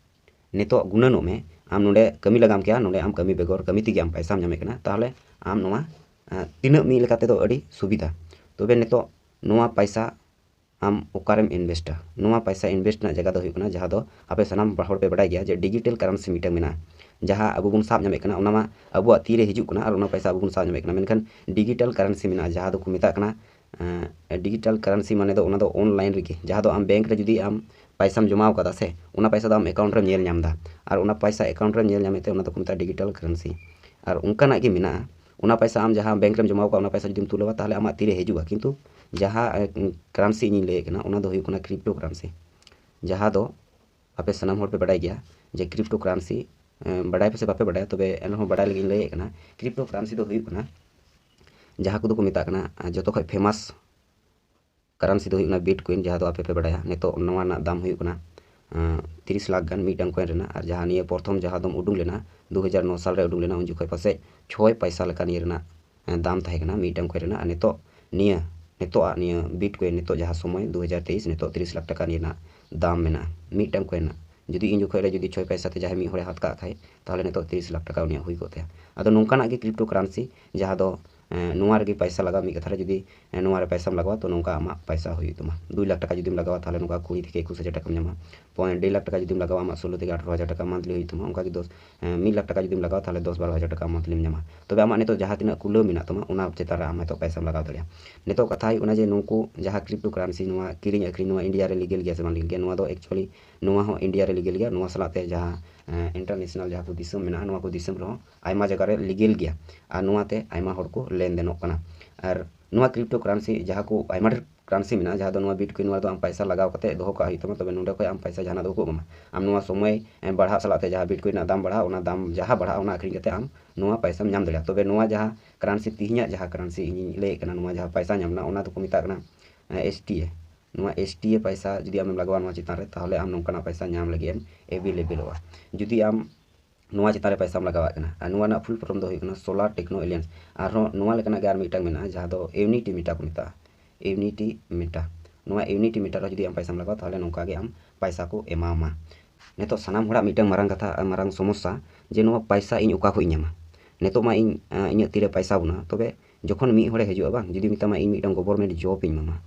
ᱱᱤᱛᱚᱜ ᱜᱩᱱᱟᱹᱱᱚᱜ ᱢᱮ, ᱟᱢ ᱱᱚᱰᱮ ᱠᱟᱹᱢᱤ ᱞᱟᱜᱟᱣᱟᱢ ᱠᱮᱭᱟ, ᱱᱚᱰᱮ ᱟᱢ ᱠᱟᱹᱢᱤ ᱵᱮᱜᱚᱨ ᱠᱟᱹᱢᱤ ᱛᱮᱜᱮ ᱟᱢ ᱯᱟᱭᱥᱟᱢ ᱧᱟᱢᱮᱫ ᱠᱟᱱᱟ, ᱛᱟᱦᱚᱞᱮ ᱟᱢ ᱱᱚᱣᱟ, ᱟᱸ, ᱛᱤᱱᱟᱹᱜ ᱢᱤᱫ ᱞᱮᱠᱟ ᱛᱮᱫᱚ ᱟᱹᱰᱤ ᱥᱩᱵᱤᱫᱷᱟ᱾ ᱛᱚᱵᱮ ᱱᱤᱛᱚᱜ ᱱᱚᱣᱟ ᱯᱟᱭᱥᱟ ᱟᱢ ᱚᱠᱟᱨᱮᱢ invest ᱟ? ᱱᱚᱣᱟ ᱯᱟᱭᱥᱟ invest ᱨᱮᱱᱟᱜ ᱡᱟᱭᱜᱟ ᱫᱚ ᱦᱩᱭᱩᱜ ᱠᱟᱱᱟ, ᱡᱟᱦᱟᱸ ᱫᱚ ᱟᱯᱮ ᱥᱟᱱᱟᱢ ᱦᱚᱲ ᱯᱮ ᱵᱟᱰᱟᱭ ᱜᱮᱭᱟ ᱡᱮ digital currency ᱢᱤᱫᱴᱟᱝ ᱢᱮᱱᱟᱜᱼᱟ, ᱡᱟᱦᱟᱸ ᱟᱵᱚ ᱵᱚᱱ ᱥᱟᱵ ᱧᱟᱢᱮᱫ ᱠᱟᱱᱟ, ᱚᱱᱟ ᱢᱟ ᱟᱵᱚᱣᱟᱜ ᱛᱤᱨᱮ ᱦᱤᱡᱩᱜ ᱠᱟᱱᱟ ᱟᱨ ᱚᱱᱟ ᱯᱟᱭᱥᱟ ᱟᱵᱚ ᱵᱚᱱ ᱥᱟᱵ ᱧᱟᱢᱮᱫ ᱠᱟᱱᱟ᱾ ᱢᱮᱱᱠᱷᱟᱱ digital currency ᱢᱮᱱᱟᱜᱼᱟ, ᱡᱟᱦᱟᱸ ᱫᱚᱠᱚ ᱢᱮᱛᱟᱜ ᱠᱟᱱᱟ, ᱮᱸ, digital currency ᱢᱟᱱᱮ ᱫᱚ ᱚᱱᱟ ᱫᱚ online ᱨᱮᱜᱮ, ᱡᱟᱦᱟᱸ ᱫᱚ ᱟᱢ bank ᱨᱮ ᱡᱩᱫᱤ ᱟᱢ ᱯᱟᱭᱥᱟᱢ ᱡᱚᱢᱟᱣ ᱠᱟᱫᱟ ᱥᱮ, ᱚᱱᱟ ᱯᱟᱭᱥᱟ ᱫᱚ ᱟᱢ account ᱨᱮᱢ ᱧᱮᱞ ᱧᱟᱢ ᱮᱫᱟ, ᱟᱨ ᱚᱱᱟ ᱯᱟᱭᱥᱟ account ᱨᱮᱢ ᱧᱮᱞ ᱧᱟᱢᱮᱫ ᱛᱮ ᱚᱱᱟ ᱫᱚᱠᱚ ᱢᱮᱛᱟᱜᱼᱟ digital currency᱾ ᱟᱨ ᱚᱱᱠᱟᱱᱟᱜ ᱜᱮ ᱢᱮᱱᱟᱜᱼᱟ, ᱚᱱᱟ ᱯᱟᱭᱥᱟ ᱟᱢ ᱡᱟᱦᱟᱸ bank ᱨᱮᱢ ᱡᱚᱢᱟᱣ ᱠᱟᱜᱼᱟ, ᱚᱱᱟ ᱯᱟᱭᱥᱟ ᱡᱩᱫᱤᱢ ᱛᱩᱞᱟᱹᱣᱟ, ᱛᱟᱦᱚᱞᱮ ᱟᱢᱟᱜ ᱛᱤᱨᱮ ᱦᱤᱡᱩᱜᱼᱟ᱾ ᱠᱤᱱᱛᱩ ᱡᱟᱦᱟᱸ, ᱮ, currency ᱤᱧᱤᱧ ᱞᱟᱹᱭᱮᱫ ᱠᱟᱱᱟ, ᱚᱱᱟ ᱫᱚ ᱦᱩᱭᱩᱜ ᱠᱟᱱᱟ crypto currency, ᱡᱟᱦᱟᱸ ᱫᱚ ᱟᱯᱮ ᱥᱟᱱᱟᱢ ᱦᱚᱲ ᱯᱮ ᱵᱟᱰᱟᱭ ᱜᱮᱭᱟ ᱡᱮ crypto currency, ᱮ, ᱵᱟᱰᱟᱭ ᱯᱮ ᱥᱮ ᱵᱟᱯᱮ ᱵᱟᱰᱟᱭᱟ, ᱛᱚᱵᱮ ᱮᱱᱨᱮᱦᱚᱸ ᱵᱟᱰᱟᱭ ᱞᱟᱹᱜᱤᱫ ᱤᱧ ᱞᱟᱹᱭᱮᱫ ᱠᱟᱱᱟ᱾ Crypto currency ᱫᱚ ᱦᱩᱭᱩᱜ ᱠᱟᱱᱟ, ᱡᱟᱦᱟᱸ ᱠᱚᱫᱚ ᱠᱚ ᱢᱮᱛᱟᱜ ᱠᱟᱱᱟ, ᱟ, ᱡᱚᱛᱚ ᱠᱷᱚᱡ famous currency ᱫᱚ ᱦᱩᱭᱩᱜ ᱠᱟᱱᱟ Bitcoin, ᱡᱟᱦᱟᱸ ᱫᱚ ᱟᱯᱮ ᱯᱮ ᱵᱟᱰᱟᱭᱟ᱾ ᱱᱤᱛᱚᱜ ᱱᱚᱣᱟ ᱨᱮᱱᱟᱜ ᱫᱟᱢ ᱦᱩᱭᱩᱜ ᱠᱟᱱᱟ, ᱟᱸ, ᱛᱤᱨᱤᱥ ᱞᱟᱠᱷ ᱜᱟᱱ ᱢᱤᱫᱴᱟᱝ coin ᱨᱮᱱᱟᱜ᱾ ᱟᱨ ᱡᱟᱦᱟᱸ ᱱᱤᱭᱟᱹ ᱯᱨᱚᱛᱷᱚᱢ ᱡᱟᱦᱟᱸ ᱫᱚᱢ ᱩᱰᱩᱝ ᱞᱮᱱᱟ, ᱫᱩ ᱦᱟᱡᱟᱨ ᱱᱚ ᱥᱟᱞ ᱨᱮ ᱩᱰᱩᱝ ᱞᱮᱱᱟ, ᱩᱱ ᱡᱚᱠᱷᱚᱡ ᱯᱟᱥᱮᱡ ᱪᱷᱚᱭ ᱯᱟᱭᱥᱟ ᱞᱮᱠᱟ ᱱᱤᱭᱟᱹ ᱨᱮᱱᱟᱜ, ᱮᱸ, ᱫᱟᱢ ᱛᱟᱦᱮᱸ ᱠᱟᱱᱟ ᱢᱤᱫᱴᱟᱝ coin ᱨᱮᱱᱟᱜ᱾ ᱟᱨ ᱱᱤᱛᱚᱜ ᱱᱤᱭᱟᱹ, ᱱᱤᱛᱚᱜᱟᱜ ᱱᱤᱭᱟᱹ Bitcoin ᱱᱤᱛᱚᱜ ᱡᱟᱦᱟᱸ ᱥᱚᱢᱚᱭ ᱫᱩ ᱦᱟᱡᱟᱨ ᱛᱮᱭᱤᱥ, ᱱᱤᱛᱚᱜ ᱛᱤᱨᱤᱥ ᱞᱟᱠᱷ ᱴᱟᱠᱟ ᱱᱤᱭᱟᱹ ᱨᱮᱱᱟᱜ ᱫᱟᱢ ᱢᱮᱱᱟᱜᱼᱟ ᱢᱤᱫᱴᱟᱝ coin ᱨᱮᱱᱟᱜ᱾ ᱡᱩᱫᱤ ᱤᱧ ᱡᱚᱠᱷᱚᱡ ᱨᱮ ᱡᱩᱫᱤ ᱪᱷᱚᱭ ᱯᱟᱭᱥᱟ ᱛᱮ ᱡᱟᱦᱟᱸᱭ ᱢᱤᱫ ᱦᱚᱲᱮ ᱦᱟᱛ ᱠᱟᱜ ᱠᱷᱟᱡ, ᱛᱟᱦᱚᱞᱮ ᱱᱤᱛᱚᱜ ᱛᱤᱨᱤᱥ ᱞᱟᱠᱷ ᱴᱟᱠᱟ ᱩᱱᱤᱭᱟᱜ ᱦᱩᱭ ᱠᱚᱜ ᱛᱟᱭᱟ᱾ ᱟᱫᱚ ᱱᱚᱝᱠᱟᱱᱟᱜ ᱜᱮ crypto currency, ᱡᱟᱦᱟᱸ ᱫᱚ ᱮᱸ, ᱱᱚᱣᱟ ᱨᱮᱜᱮ ᱯᱟᱭᱥᱟ ᱞᱟᱜᱟᱣ, ᱢᱤᱫ ᱠᱟᱛᱷᱟ ᱨᱮ ᱡᱩᱫᱤ, ᱮᱸ, ᱱᱚᱣᱟ ᱨᱮ ᱯᱟᱭᱥᱟᱢ ᱞᱟᱜᱟᱣᱟ, ᱛᱚ ᱱᱚᱝᱠᱟ ᱟᱢᱟᱜ ᱯᱟᱭᱥᱟ ᱦᱩᱭᱩᱜ ᱛᱟᱢᱟ᱾ ᱫᱩᱭ ᱞᱟᱠᱷ ᱴᱟᱠᱟ ᱡᱩᱫᱤᱢ ᱞᱟᱜᱟᱣᱟ, ᱛᱟᱦᱚᱞᱮ ᱱᱚᱝᱠᱟ ᱠᱩᱲᱤ ᱛᱷᱮᱠᱮ ᱮᱠᱩᱥ ᱦᱟᱡᱟᱨ ᱴᱟᱠᱟᱢ ᱧᱟᱢᱟ᱾ ᱯᱚᱭᱮᱱᱴ ᱰᱮᱲ ᱞᱟᱠᱷ ᱴᱟᱠᱟ ᱡᱩᱫᱤᱢ ᱞᱟᱜᱟᱣᱟ, ᱟᱢᱟᱜ ᱥᱳᱞᱳ ᱛᱷᱮᱠᱮ ᱟᱴᱷᱨᱚ ᱦᱟᱡᱟᱨ ᱴᱟᱠᱟ monthly ᱦᱩᱭᱩᱜ ᱛᱟᱢᱟ᱾ ᱚᱱᱠᱟ ᱜᱮ ᱫᱚᱥ, ᱮᱸ, ᱢᱤᱫ ᱞᱟᱠᱷ ᱴᱟᱠᱟ ᱡᱩᱫᱤᱢ ᱞᱟᱜᱟᱣᱟ, ᱛᱟᱦᱚᱞᱮ ᱫᱚᱥ ᱵᱟᱨᱚ ᱦᱟᱡᱟᱨ ᱴᱟᱠᱟ monthly ᱧᱟᱢᱟ᱾ ᱛᱚᱵᱮ ᱟᱢᱟᱜ ᱱᱤᱛᱚᱜ ᱡᱟᱦᱟᱸ ᱛᱤᱱᱟᱹᱜ ᱠᱩᱞᱟᱹᱣ ᱢᱮᱱᱟᱜ ᱛᱟᱢᱟ, ᱚᱱᱟ ᱪᱮᱛᱟᱱ ᱨᱮ ᱟᱢ ᱱᱤᱛᱚᱜ ᱯᱟᱭᱥᱟᱢ ᱞᱟᱜᱟᱣ ᱫᱟᱲᱮᱭᱟᱜᱼᱟ᱾ ᱱᱤᱛᱚᱜ ᱠᱟᱛᱷᱟ ᱦᱩᱭᱩᱜ ᱠᱟᱱᱟ ᱡᱮ ᱱᱩᱠᱩ ᱡᱟᱦᱟᱸ crypto currency, ᱱᱚᱣᱟ ᱠᱤᱨᱤᱧ ᱟᱹᱠᱷᱨᱤᱧ, ᱱᱚᱣᱟ ᱤᱱᱰᱤᱭᱟ ᱨᱮ legal ᱜᱮᱭᱟ ᱥᱮ ᱵᱟᱝ legal ᱜᱮᱭᱟ? ᱱᱚᱣᱟ ᱫᱚ actually ᱱᱚᱣᱟ ᱦᱚᱸ ᱤᱱᱰᱤᱭᱟ ᱨᱮ legal ᱜᱮᱭᱟ᱾ ᱱᱚᱣᱟ ᱥᱟᱞᱟᱜ ᱛᱮ ᱡᱟᱦᱟᱸ, ᱮᱸ, international ᱡᱟᱦᱟᱸ ᱠᱚ ᱫᱤᱥᱚᱢ ᱢᱮᱱᱟᱜᱼᱟ, ᱱᱚᱣᱟ ᱠᱚ ᱫᱤᱥᱚᱢ ᱨᱮᱦᱚᱸ ᱟᱭᱢᱟ ᱡᱟᱭᱜᱟ ᱨᱮ legal ᱜᱮᱭᱟ᱾ ᱟᱨ ᱱᱚᱣᱟᱛᱮ ᱟᱭᱢᱟ ᱦᱚᱲ ᱠᱚ ᱞᱮᱱᱫᱮᱱᱚᱜ ᱠᱟᱱᱟ᱾ ᱟᱨ ᱱᱚᱣᱟ crypto currency ᱡᱟᱦᱟᱸ ᱠᱚ ᱟᱭᱢᱟ ᱰᱷᱮᱨ currency ᱢᱮᱱᱟᱜᱼᱟ, ᱡᱟᱦᱟᱸ ᱫᱚ ᱱᱚᱣᱟ Bitcoin, ᱱᱚᱣᱟ ᱫᱚ ᱟᱢ ᱯᱟᱭᱥᱟ ᱞᱟᱜᱟᱣ ᱠᱟᱛᱮ ᱫᱚᱦᱚ ᱠᱟᱜ ᱦᱩᱭᱩᱜ ᱛᱟᱢᱟ, ᱛᱚᱵᱮ ᱱᱚᱸᱰᱮ ᱠᱷᱚᱱ ᱟᱢ ᱯᱟᱭᱥᱟ ᱡᱟᱦᱟᱱᱟᱜ ᱫᱚ ᱵᱟᱠᱚ ᱮᱢᱟᱢᱟ᱾ ᱟᱢ ᱱᱚᱣᱟ ᱥᱚᱢᱚᱭ ᱵᱟᱲᱦᱟᱜ ᱥᱟᱞᱟᱜ ᱛᱮ ᱡᱟᱦᱟᱸ Bitcoin ᱨᱮᱱᱟᱜ ᱫᱟᱢ ᱵᱟᱲᱦᱟᱜᱼᱟ, ᱚᱱᱟ ᱫᱟᱢ ᱡᱟᱦᱟᱸ ᱵᱟᱲᱦᱟᱜᱼᱟ, ᱚᱱᱟ ᱟᱹᱠᱷᱨᱤᱧ ᱠᱟᱛᱮ ᱟᱢ ᱱᱚᱣᱟ ᱯᱟᱭᱥᱟᱢ ᱧᱟᱢ ᱫᱟᱲᱮᱭᱟᱜᱼᱟ᱾ ᱛᱚᱵᱮ ᱱᱚᱣᱟ ᱡᱟᱦᱟᱸ currency, ᱛᱮᱦᱮᱧᱟᱜ ᱡᱟᱦᱟᱸ currency ᱤᱧᱤᱧ ᱞᱟᱹᱭᱮᱫ ᱠᱟᱱᱟ, ᱱᱚᱣᱟ ᱡᱟᱦᱟᱸ ᱯᱟᱭᱥᱟ ᱧᱟᱢ ᱮᱱᱟ, ᱚᱱᱟ ᱫᱚᱠᱚ ᱢᱮᱛᱟᱜ ᱠᱟᱱᱟ, ᱮ, S T A᱾ ᱱᱚᱣᱟ S T A ᱯᱟᱭᱥᱟ ᱡᱩᱫᱤ ᱟᱢᱮᱢ ᱞᱟᱜᱟᱣᱟ ᱱᱚᱣᱟ ᱪᱮᱛᱟᱱ ᱨᱮ, ᱛᱟᱦᱚᱞᱮ ᱟᱢ ᱱᱚᱝᱠᱟᱱᱟᱜ ᱯᱟᱭᱥᱟ ᱧᱟᱢ ᱞᱟᱹᱜᱤᱫ ᱮᱢ available ᱚᱜᱼᱟ᱾ ᱡᱩᱫᱤ ᱟᱢ ᱱᱚᱣᱟ ᱪᱮᱛᱟᱱ ᱨᱮ ᱯᱟᱭᱥᱟᱢ ᱞᱟᱜᱟᱣᱟᱜ ᱠᱟᱱᱟ, ᱟᱨ ᱱᱚᱣᱟ ᱨᱮᱱᱟᱜ full form ᱫᱚ ᱦᱩᱭᱩᱜ ᱠᱟᱱᱟ Solar Techno Alliance᱾ ᱟᱨᱦᱚᱸ ᱱᱚᱣᱟ ᱞᱮᱠᱟᱱᱟᱜ ᱜᱮ ᱟᱨ ᱢᱤᱫᱴᱟᱝ ᱢᱮᱱᱟᱜᱼᱟ, ᱡᱟᱦᱟᱸ ᱫᱚ Unity Meta ᱠᱚ ᱢᱮᱛᱟᱜᱼᱟ, Unity Meta᱾ ᱱᱚᱣᱟ Unity Meta ᱨᱮ ᱡᱩᱫᱤ ᱟᱢ ᱯᱟᱭᱥᱟᱢ ᱞᱟᱜᱟᱣᱟ, ᱛᱟᱦᱚᱞᱮ ᱱᱚᱝᱠᱟ ᱜᱮ ᱟᱢ ᱯᱟᱭᱥᱟ ᱠᱚ ᱮᱢᱟᱢᱟ᱾ ᱱᱤᱛᱚᱜ ᱥᱟᱱᱟᱢ ᱦᱚᱲᱟᱜ ᱢᱤᱫᱴᱟᱝ ᱢᱟᱨᱟᱝ ᱠᱟᱛᱷᱟ ᱟᱨ ᱢᱟᱨᱟᱝ ᱥᱚᱢᱚᱥᱥᱟ, ᱡᱮ ᱱᱚᱣᱟ ᱯᱟᱭᱥᱟ ᱤᱧ ᱚᱠᱟ ᱠᱷᱚᱱ ᱤᱧ ᱧᱟᱢᱟ? ᱱᱤᱛᱚᱜ ᱢᱟ ᱤᱧ, ᱟᱸ, ᱤᱧᱟᱹᱜ ᱛᱤᱨᱮ ᱯᱟᱭᱥᱟ ᱵᱟᱹᱱᱩᱜᱼᱟ, ᱛᱚᱵᱮ ᱡᱚᱠᱷᱚᱱ ᱢᱤᱫ ᱦᱚᱲᱮ ᱦᱤᱡᱩᱜᱼᱟ ᱵᱟᱝ, ᱡᱩᱫᱤ ᱢᱮᱛᱟᱢᱟ ᱤᱧ ᱢᱤᱫᱴᱟᱝ government job ᱤᱧ ᱮᱢᱟᱢᱟ,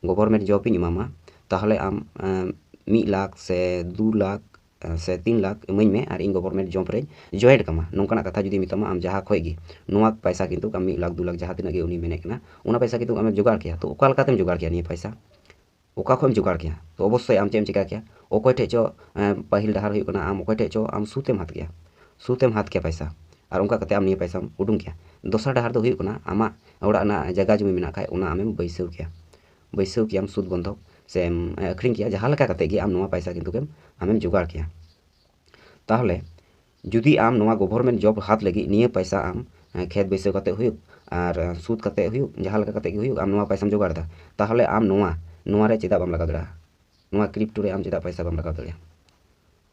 government job ᱤᱧ ᱮᱢᱟᱢᱟ, ᱛᱟᱦᱚᱞᱮ ᱟᱢ, ᱟᱸ, ᱢᱤᱫ ᱞᱟᱠᱷ ᱥᱮ ᱫᱩ ᱞᱟᱠᱷ, ᱟᱸ, ᱥᱮ ᱛᱤᱱ ᱞᱟᱠᱷ ᱤᱢᱟᱹᱧ ᱢᱮ ᱟᱨ ᱤᱧ government job ᱨᱮᱧ join ᱠᱟᱢᱟ, ᱱᱚᱝᱠᱟᱱᱟᱜ ᱠᱟᱛᱷᱟ ᱡᱩᱫᱤ ᱢᱮᱛᱟᱢᱟ, ᱟᱢ ᱡᱟᱦᱟᱸ ᱠᱷᱚᱱ ᱜᱮ ᱱᱚᱣᱟ ᱯᱟᱭᱥᱟ ᱠᱤᱱᱛᱩ ᱟᱢ ᱢᱤᱫ ᱞᱟᱠᱷ ᱫᱩ ᱞᱟᱠᱷ ᱡᱟᱦᱟᱸ ᱛᱤᱱᱟᱹᱜ ᱜᱮ ᱩᱱᱤ ᱢᱮᱱᱮᱫ ᱠᱟᱱᱟ, ᱚᱱᱟ ᱯᱟᱭᱥᱟ ᱠᱤᱱᱛᱩ ᱟᱢᱮᱢ ᱡᱚᱜᱟᱲ ᱠᱮᱭᱟ᱾ ᱛᱚ ᱚᱠᱟ ᱞᱮᱠᱟᱛᱮᱢ ᱡᱚᱜᱟᱲ ᱠᱮᱭᱟ ᱱᱤᱭᱟᱹ ᱯᱟᱭᱥᱟ? ᱚᱠᱟ ᱠᱷᱚᱱ ᱮᱢ ᱡᱚᱜᱟᱲ ᱠᱮᱭᱟ? ᱛᱚ ᱚᱵᱚᱥᱥᱳᱭ ᱟᱢ ᱪᱮᱫ ᱮᱢ ᱪᱤᱠᱟ ᱠᱮᱭᱟ? ᱚᱠᱚᱭ ᱴᱷᱮᱡ ᱪᱚ, ᱮᱸ, ᱯᱟᱹᱦᱤᱞ ᱰᱟᱦᱟᱨ ᱦᱩᱭᱩᱜ ᱠᱟᱱᱟ, ᱟᱢ ᱚᱠᱚᱭ ᱴᱷᱮᱡ ᱪᱚ ᱟᱢ ᱥᱩᱫ ᱮᱢ ᱦᱟᱛ ᱠᱮᱭᱟ, ᱥᱩᱫ ᱮᱢ ᱦᱟᱛ ᱠᱮᱭᱟ ᱯᱟᱭᱥᱟ, ᱟᱨ ᱚᱱᱠᱟ ᱠᱟᱛᱮ ᱟᱢ ᱱᱤᱭᱟᱹ ᱯᱟᱭᱥᱟᱢ ᱩᱰᱩᱝ ᱠᱮᱭᱟ᱾ ᱫᱚᱥᱟᱨ ᱰᱟᱦᱟᱨ ᱫᱚ ᱦᱩᱭᱩᱜ ᱠᱟᱱᱟ, ᱟᱢᱟᱜ ᱚᱲᱟᱜ ᱨᱮᱱᱟᱜ ᱡᱟᱭᱜᱟ ᱡᱩᱢᱤ ᱢᱮᱱᱟᱜ ᱠᱷᱟᱡ, ᱚᱱᱟ ᱟᱢᱮᱢ ᱵᱟᱹᱭᱥᱟᱹᱣ ᱠᱮᱭᱟ, ᱵᱟᱹᱭᱥᱟᱹᱣ ᱠᱮᱭᱟᱢ ᱥᱩᱫ ᱵᱚᱱᱫᱷᱚᱠ, ᱥᱮᱢ, ᱮᱸ, ᱟᱹᱠᱷᱨᱤᱧ ᱠᱮᱭᱟ, ᱡᱟᱦᱟᱸ ᱞᱮᱠᱟ ᱠᱟᱛᱮ ᱜᱮ ᱟᱢ ᱱᱚᱣᱟ ᱯᱟᱭᱥᱟ ᱠᱤᱱᱛᱩ ᱜᱮᱢ, ᱟᱢᱮᱢ ᱡᱚᱜᱟᱲ ᱠᱮᱭᱟ᱾ ᱛᱟᱦᱚᱞᱮ ᱡᱩᱫᱤ ᱟᱢ ᱱᱚᱣᱟ government job ᱦᱟᱛ ᱞᱟᱹᱜᱤᱫ ᱱᱤᱭᱟᱹ ᱯᱟᱭᱥᱟ ᱟᱢ, ᱮᱸ, ᱠᱷᱮᱛ ᱵᱟᱹᱭᱥᱟᱹᱣ ᱠᱟᱛᱮ ᱦᱩᱭᱩᱜ ᱟᱨ, ᱮᱸ, ᱥᱩᱫ ᱠᱟᱛᱮ ᱦᱩᱭᱩᱜ, ᱡᱟᱦᱟᱸ ᱞᱮᱠᱟ ᱠᱟᱛᱮ ᱜᱮ ᱦᱩᱭᱩᱜ, ᱟᱢ ᱱᱚᱣᱟ ᱯᱟᱭᱥᱟᱢ ᱡᱚᱜᱟᱲ ᱮᱫᱟ, ᱛᱟᱦᱚᱞᱮ ᱟᱢ ᱱᱚᱣᱟ, ᱱᱚᱣᱟ ᱨᱮ ᱪᱮᱫᱟᱜ ᱵᱟᱢ ᱞᱟᱜᱟᱣ ᱫᱟᱲᱮᱭᱟᱜᱼᱟ? ᱱᱚᱣᱟ crypto ᱨᱮ ᱟᱢ ᱪᱮᱫᱟᱜ ᱯᱟᱭᱥᱟ ᱵᱟᱢ ᱞᱟᱜᱟᱣ ᱫᱟᱲᱮᱭᱟᱜᱼᱟ?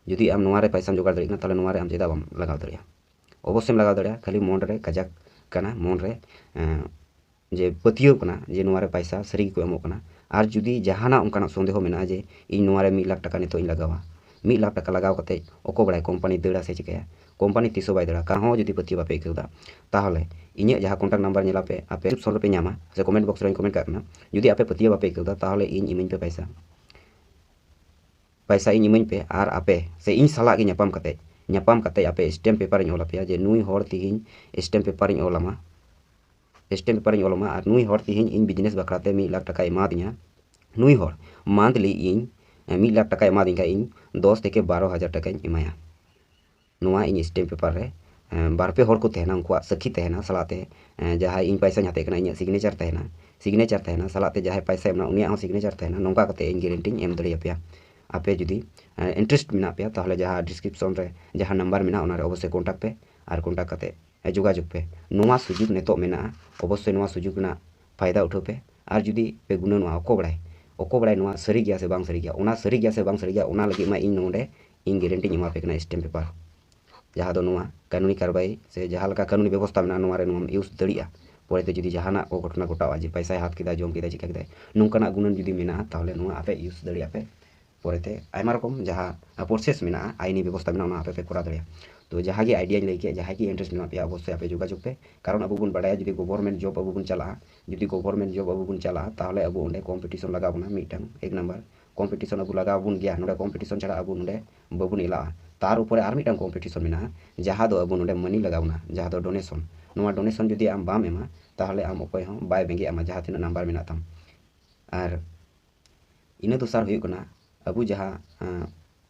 ᱡᱩᱫᱤ ᱟᱢ ᱱᱚᱣᱟ ᱨᱮ ᱯᱟᱭᱥᱟᱢ ᱡᱚᱜᱟᱲ ᱫᱟᱲᱮᱭᱟᱜ ᱠᱟᱱᱟ, ᱛᱟᱦᱚᱞᱮ ᱱᱚᱣᱟ ᱨᱮ ᱟᱢ ᱪᱮᱫᱟᱜ ᱵᱟᱢ ᱞᱟᱜᱟᱣ ᱫᱟᱲᱮᱭᱟᱜᱼᱟ? ᱚᱵᱚᱥᱥᱳᱭᱮᱢ ᱞᱟᱜᱟᱣ ᱫᱟᱲᱮᱭᱟᱜᱼᱟ, ᱠᱷᱟᱹᱞᱤ ᱢᱚᱱ ᱨᱮ ᱠᱟᱡᱟᱠ ᱠᱟᱱᱟ, ᱢᱚᱱ ᱨᱮ, ᱮᱸ, ᱡᱮ ᱯᱟᱹᱛᱭᱟᱹᱣ ᱠᱟᱱᱟ ᱡᱮ ᱱᱚᱣᱟ ᱨᱮ ᱯᱟᱭᱥᱟ ᱥᱟᱹᱨᱤ ᱜᱮᱠᱚ ᱮᱢᱚᱜ ᱠᱟᱱᱟ᱾ ᱟᱨ ᱡᱩᱫᱤ ᱡᱟᱦᱟᱱᱟᱜ ᱚᱱᱠᱟᱱᱟᱜ ᱥᱚᱱᱫᱮᱦᱚ ᱢᱮᱱᱟᱜᱼᱟ ᱡᱮ ᱤᱧ ᱱᱚᱣᱟ ᱨᱮ ᱢᱤᱫ ᱞᱟᱠᱷ ᱴᱟᱠᱟ ᱱᱤᱛᱚᱜ ᱤᱧ ᱞᱟᱜᱟᱣᱟ, ᱢᱤᱫ ᱞᱟᱠᱷ ᱴᱟᱠᱟ ᱞᱟᱜᱟᱣ ᱠᱟᱛᱮ ᱚᱠᱚᱭ ᱵᱟᱲᱟᱭ company ᱫᱟᱹᱲᱟ ᱥᱮ ᱪᱤᱠᱟᱹᱭᱟ, company ᱛᱤᱥ ᱦᱚᱸ ᱵᱟᱭ ᱫᱟᱹᱲᱟ᱾ ᱠᱟᱨᱚᱱ ᱦᱚᱸ ᱡᱩᱫᱤ ᱯᱟᱹᱛᱭᱟᱹᱣ ᱵᱟᱯᱮ ᱟᱹᱭᱠᱟᱹᱣ ᱮᱫᱟ, ᱛᱟᱦᱚᱞᱮ ᱤᱧᱟᱹᱜ ᱡᱟᱦᱟᱸ contact number ᱧᱮᱞᱟᱯᱮ ᱟᱯᱮ description ᱨᱮᱯᱮ ᱧᱟᱢᱟ, ᱥᱮ comment box ᱨᱮᱧ comment ᱠᱟᱜ ᱠᱟᱱᱟ, ᱡᱩᱫᱤ ᱟᱯᱮ ᱯᱟᱹᱛᱭᱟᱹᱣ ᱵᱟᱯᱮ ᱟᱹᱭᱠᱟᱹᱣ ᱮᱫᱟ, ᱛᱟᱦᱚᱞᱮ ᱤᱧ ᱤᱢᱟᱹᱧ ᱯᱮ ᱯᱟᱭᱥᱟ᱾ ᱯᱟᱭᱥᱟ ᱤᱧ ᱤᱢᱟᱹᱧ ᱯᱮ ᱟᱨ ᱟᱯᱮ ᱥᱮ ᱤᱧ ᱥᱟᱞᱟᱜ ᱜᱮ ᱧᱟᱯᱟᱢ ᱠᱟᱛᱮ, ᱧᱟᱯᱟᱢ ᱠᱟᱛᱮ ᱟᱯᱮ stamp paper ᱤᱧ ᱚᱞ ᱟᱯᱮᱭᱟ ᱡᱮ ᱱᱩᱭ ᱦᱚᱲ ᱛᱮᱦᱮᱧ stamp paper ᱤᱧ ᱚᱞ ᱟᱢᱟ, stamp paper ᱤᱧ ᱚᱞ ᱟᱢᱟ ᱟᱨ ᱱᱩᱭ ᱦᱚᱲ ᱛᱮᱦᱮᱧ ᱤᱧ business ᱵᱟᱠᱷᱨᱟ ᱛᱮ ᱢᱤᱫ ᱞᱟᱠᱷ ᱴᱟᱠᱟᱭ ᱮᱢᱟᱫᱤᱧᱟ᱾ ᱱᱩᱭ ᱦᱚᱲ monthly ᱤᱧ, ᱮ, ᱢᱤᱫ ᱞᱟᱠᱷ ᱴᱟᱠᱟᱭ ᱮᱢᱟᱫᱤᱧ ᱠᱷᱟᱡ ᱤᱧ ᱫᱚᱥ ᱛᱷᱮᱠᱮ ᱵᱟᱨᱚ ᱦᱟᱡᱟᱨ ᱴᱟᱠᱟᱧ ᱮᱢᱟᱭᱟ᱾ ᱱᱚᱣᱟ ᱤᱧ stamp paper ᱨᱮ ᱵᱟᱨ ᱯᱮ ᱦᱚᱲ ᱠᱚ ᱛᱟᱦᱮᱱᱟ, ᱩᱱᱠᱩᱣᱟᱜ ᱥᱟᱹᱠᱷᱤ ᱛᱟᱦᱮᱱᱟ, ᱥᱟᱞᱟᱜ ᱛᱮ ᱡᱟᱦᱟᱸᱭ ᱤᱧ ᱯᱚᱭᱥᱟᱧ ᱦᱟᱛᱮᱫ ᱠᱟᱱᱟ, ᱤᱧᱟᱹᱜ ᱥᱤᱜᱽᱱᱮᱪᱟᱨ ᱛᱟᱦᱮᱱᱟ, ᱥᱤᱜᱽᱱᱮᱪᱟᱨ ᱛᱟᱦᱮᱱᱟ, ᱥᱟᱞᱟᱜ ᱛᱮ ᱡᱟᱦᱟᱸᱭ ᱯᱚᱭᱥᱟᱭ ᱮᱢᱟ ᱩᱱᱤᱭᱟᱜ ᱦᱚᱸ ᱥᱤᱜᱽᱱᱮᱪᱟᱨ ᱛᱟᱦᱮᱱᱟ᱾ ᱱᱚᱝᱠᱟ ᱠᱟᱛᱮ ᱤᱧ ᱜᱮᱨᱮᱱᱴᱤᱧ ᱮᱢ ᱫᱟᱲᱮᱭᱟᱯᱮᱭᱟ᱾ ᱟᱯᱮ ᱡᱩᱫᱤ ᱤᱱᱴᱟᱨᱮᱥᱴ ᱢᱮᱱᱟᱜ ᱯᱮᱭᱟ, ᱛᱟᱦᱚᱞᱮ ᱡᱟᱦᱟᱸ ᱰᱤᱥᱠᱨᱤᱯᱥᱚᱱ ᱨᱮ ᱡᱟᱦᱟᱸ ᱱᱟᱢᱵᱟᱨ ᱢᱮᱱᱟᱜᱼᱟ, ᱚᱱᱟ ᱨᱮ ᱚᱵᱚᱥᱥᱳᱭ ᱠᱚᱱᱴᱟᱠᱴ ᱯᱮ ᱟᱨ ᱠᱚᱱᱴᱟᱠᱴ ᱠᱟᱛᱮ ᱡᱳᱜᱟᱡᱳᱜᱽ ᱯᱮ᱾ ᱱᱚᱣᱟ ᱥᱩᱡᱳᱜᱽ ᱱᱤᱛᱚᱜ ᱢᱮᱱᱟᱜᱼᱟ, ᱚᱵᱚᱥᱥᱳᱭ ᱱᱚᱣᱟ ᱥᱩᱡᱳᱜᱽ ᱨᱮᱱᱟᱜ ᱯᱷᱟᱭᱫᱟ ᱩᱴᱷᱟᱹᱣ ᱯᱮ᱾ ᱟᱨ ᱡᱩᱫᱤ ᱯᱮ ᱜᱩᱱᱟᱹᱱᱚᱜᱼᱟ, ᱚᱠᱚᱭ ᱵᱟᱲᱟᱭ, ᱚᱠᱚᱭ ᱵᱟᱲᱟᱭ ᱱᱚᱣᱟ ᱥᱟᱹᱨᱤ ᱜᱮᱭᱟ ᱥᱮ ᱵᱟᱝ ᱥᱟᱹᱨᱤ ᱜᱮᱭᱟ, ᱚᱱᱟ ᱥᱟᱹᱨᱤ ᱜᱮᱭᱟ ᱥᱮ ᱵᱟᱝ ᱥᱟᱹᱨᱤ ᱜᱮᱭᱟ, ᱚᱱᱟ ᱞᱟᱹᱜᱤᱫ ᱢᱟ ᱤᱧ ᱱᱚᱰᱮ ᱤᱧ ᱜᱮᱨᱮᱱᱴᱤᱧ ᱮᱢᱟ ᱯᱮ ᱠᱟᱱᱟ, ᱥᱴᱮᱢᱯ ᱯᱮᱯᱟᱨ, ᱡᱟᱦᱟᱸ ᱫᱚ ᱱᱚᱣᱟ ᱠᱟᱹᱱᱩᱱᱤ ᱠᱟᱨᱵᱟᱭ ᱥᱮ ᱡᱟᱦᱟᱸ ᱞᱮᱠᱟ ᱠᱟᱹᱱᱩᱱᱤ ᱵᱮᱵᱚᱥᱛᱟ ᱢᱮᱱᱟᱜᱼᱟ, ᱱᱚᱣᱟ ᱨᱮ ᱱᱚᱣᱟᱢ ᱤᱭᱩᱡᱽ ᱫᱟᱲᱮᱭᱟᱜᱼᱟ᱾ ᱯᱚᱨᱮᱛᱮ ᱡᱩᱫᱤ ᱡᱟᱦᱟᱱᱟᱜ ᱠᱚ ᱜᱷᱚᱴᱚᱱᱟ ᱜᱷᱚᱴᱟᱜᱼᱟ, ᱡᱮ ᱯᱚᱭᱥᱟᱭ ᱦᱟᱛ ᱠᱮᱫᱟ, ᱡᱚᱢ ᱠᱮᱫᱟ, ᱪᱤᱠᱟ ᱠᱮᱫᱟᱭ, ᱱᱚᱝᱠᱟᱱᱟᱜ ᱜᱩᱱᱟᱹᱱ ᱡᱩᱫᱤ ᱢᱮᱱᱟᱜᱼᱟ, ᱛᱟᱦᱚᱞᱮ ᱱᱚᱣᱟ ᱟᱯᱮ ᱤᱭᱩᱡᱽ ᱫᱟᱲᱮᱭᱟᱜᱼᱟ ᱯᱮ᱾ ᱯᱚᱨᱮᱛᱮ ᱟᱭᱢᱟ ᱨᱚᱠᱚᱢ ᱡᱟᱦᱟᱸ ᱯᱨᱚᱥᱮᱥ ᱢᱮᱱᱟᱜᱼᱟ, ᱟᱭᱤᱱᱤ ᱵᱮᱵᱚᱥᱛᱟ ᱢᱮᱱᱟᱜᱼᱟ, ᱚᱱᱟ ᱟᱯᱮ ᱯᱮ ᱠᱚᱨᱟᱣ ᱫᱟᱲᱮᱭᱟᱜᱼᱟ᱾ ᱛᱚ ᱡᱟᱦᱟᱸ ᱜᱮ ᱟᱭᱰᱤᱭᱟᱧ ᱞᱟᱹᱭ ᱠᱮᱫ, ᱡᱟᱦᱟᱸᱭ ᱜᱮ ᱤᱱᱴᱟᱨᱮᱥᱴ ᱢᱮᱱᱟᱜ ᱯᱮᱭᱟ, ᱚᱵᱚᱥᱥᱳᱭ ᱟᱯᱮ ᱡᱳᱜᱟᱡᱳᱜᱽ ᱯᱮ᱾ ᱠᱟᱨᱚᱱ ᱟᱵᱚ ᱵᱚᱱ ᱵᱟᱲᱟᱭᱟ, ᱡᱩᱫᱤ ᱜᱚᱵᱷᱚᱨᱱᱢᱮᱱᱴ ᱡᱚᱵ ᱟᱵᱚ ᱵᱚᱱ ᱪᱟᱞᱟᱜᱼᱟ, ᱡᱩᱫᱤ ᱜᱚᱵᱷᱚᱨᱱᱢᱮᱱᱴ ᱡᱚᱵ ᱟᱵᱚ ᱵᱚᱱ ᱪᱟᱞᱟᱜᱼᱟ, ᱛᱟᱦᱚᱞᱮ ᱟᱵᱚ ᱚᱸᱰᱮ ᱠᱚᱢᱯᱤᱴᱤᱥᱚᱱ ᱞᱟᱜᱟᱣ ᱵᱚᱱᱟ᱾ ᱢᱤᱫᱴᱟᱝ ᱮᱠ ᱱᱟᱢᱵᱟᱨ ᱠᱚᱢᱯᱤᱴᱤᱥᱚᱱ ᱟᱵᱚ ᱞᱟᱜᱟᱣ ᱵᱚᱱ ᱜᱮᱭᱟ᱾ ᱱᱚᱰᱮ ᱠᱚᱢᱯᱤᱴᱤᱥᱚᱱ ᱪᱷᱟᱲᱟ ᱟᱵᱚ ᱱᱚᱰᱮ ᱵᱟᱵᱚᱱ ᱮᱞᱟᱜᱼᱟ᱾ ᱛᱟᱨ ᱩᱯᱚᱨᱮ ᱟᱨ ᱢᱤᱫᱴᱟᱝ ᱠᱚᱢᱯᱤᱴᱤᱥᱚᱱ ᱢᱮᱱᱟᱜᱼᱟ, ᱡᱟᱦᱟᱸ ᱫᱚ ᱟᱵᱚ ᱱᱚᱰᱮ ᱢᱟᱹᱱᱤ ᱞᱟᱜᱟᱣ ᱵᱚᱱᱟ, ᱡᱟᱦᱟᱸ ᱫᱚ ᱰᱳᱱᱮᱥᱚᱱ᱾ ᱱᱚᱣᱟ ᱰᱳᱱᱮᱥᱚᱱ ᱡᱩᱫᱤ ᱟᱢ ᱵᱟᱢ ᱮᱢᱟ, ᱛᱟᱦᱚᱞᱮ ᱟᱢ ᱚᱠᱚᱭ ᱦᱚᱸ ᱵᱟᱭ ᱵᱮᱸᱜᱮᱫ ᱟᱢᱟ, ᱡᱟᱦᱟᱸ ᱛᱤᱱᱟᱹᱜ ᱱᱟᱢᱵᱟᱨ ᱢᱮᱱᱟᱜ ᱛᱟᱢ᱾ ᱟᱨ ᱤᱱᱟᱹ ᱫᱚᱥᱟᱨ ᱦᱩᱭᱩᱜ ᱠᱟᱱᱟ, ᱟᱵᱚ ᱡᱟᱦᱟᱸ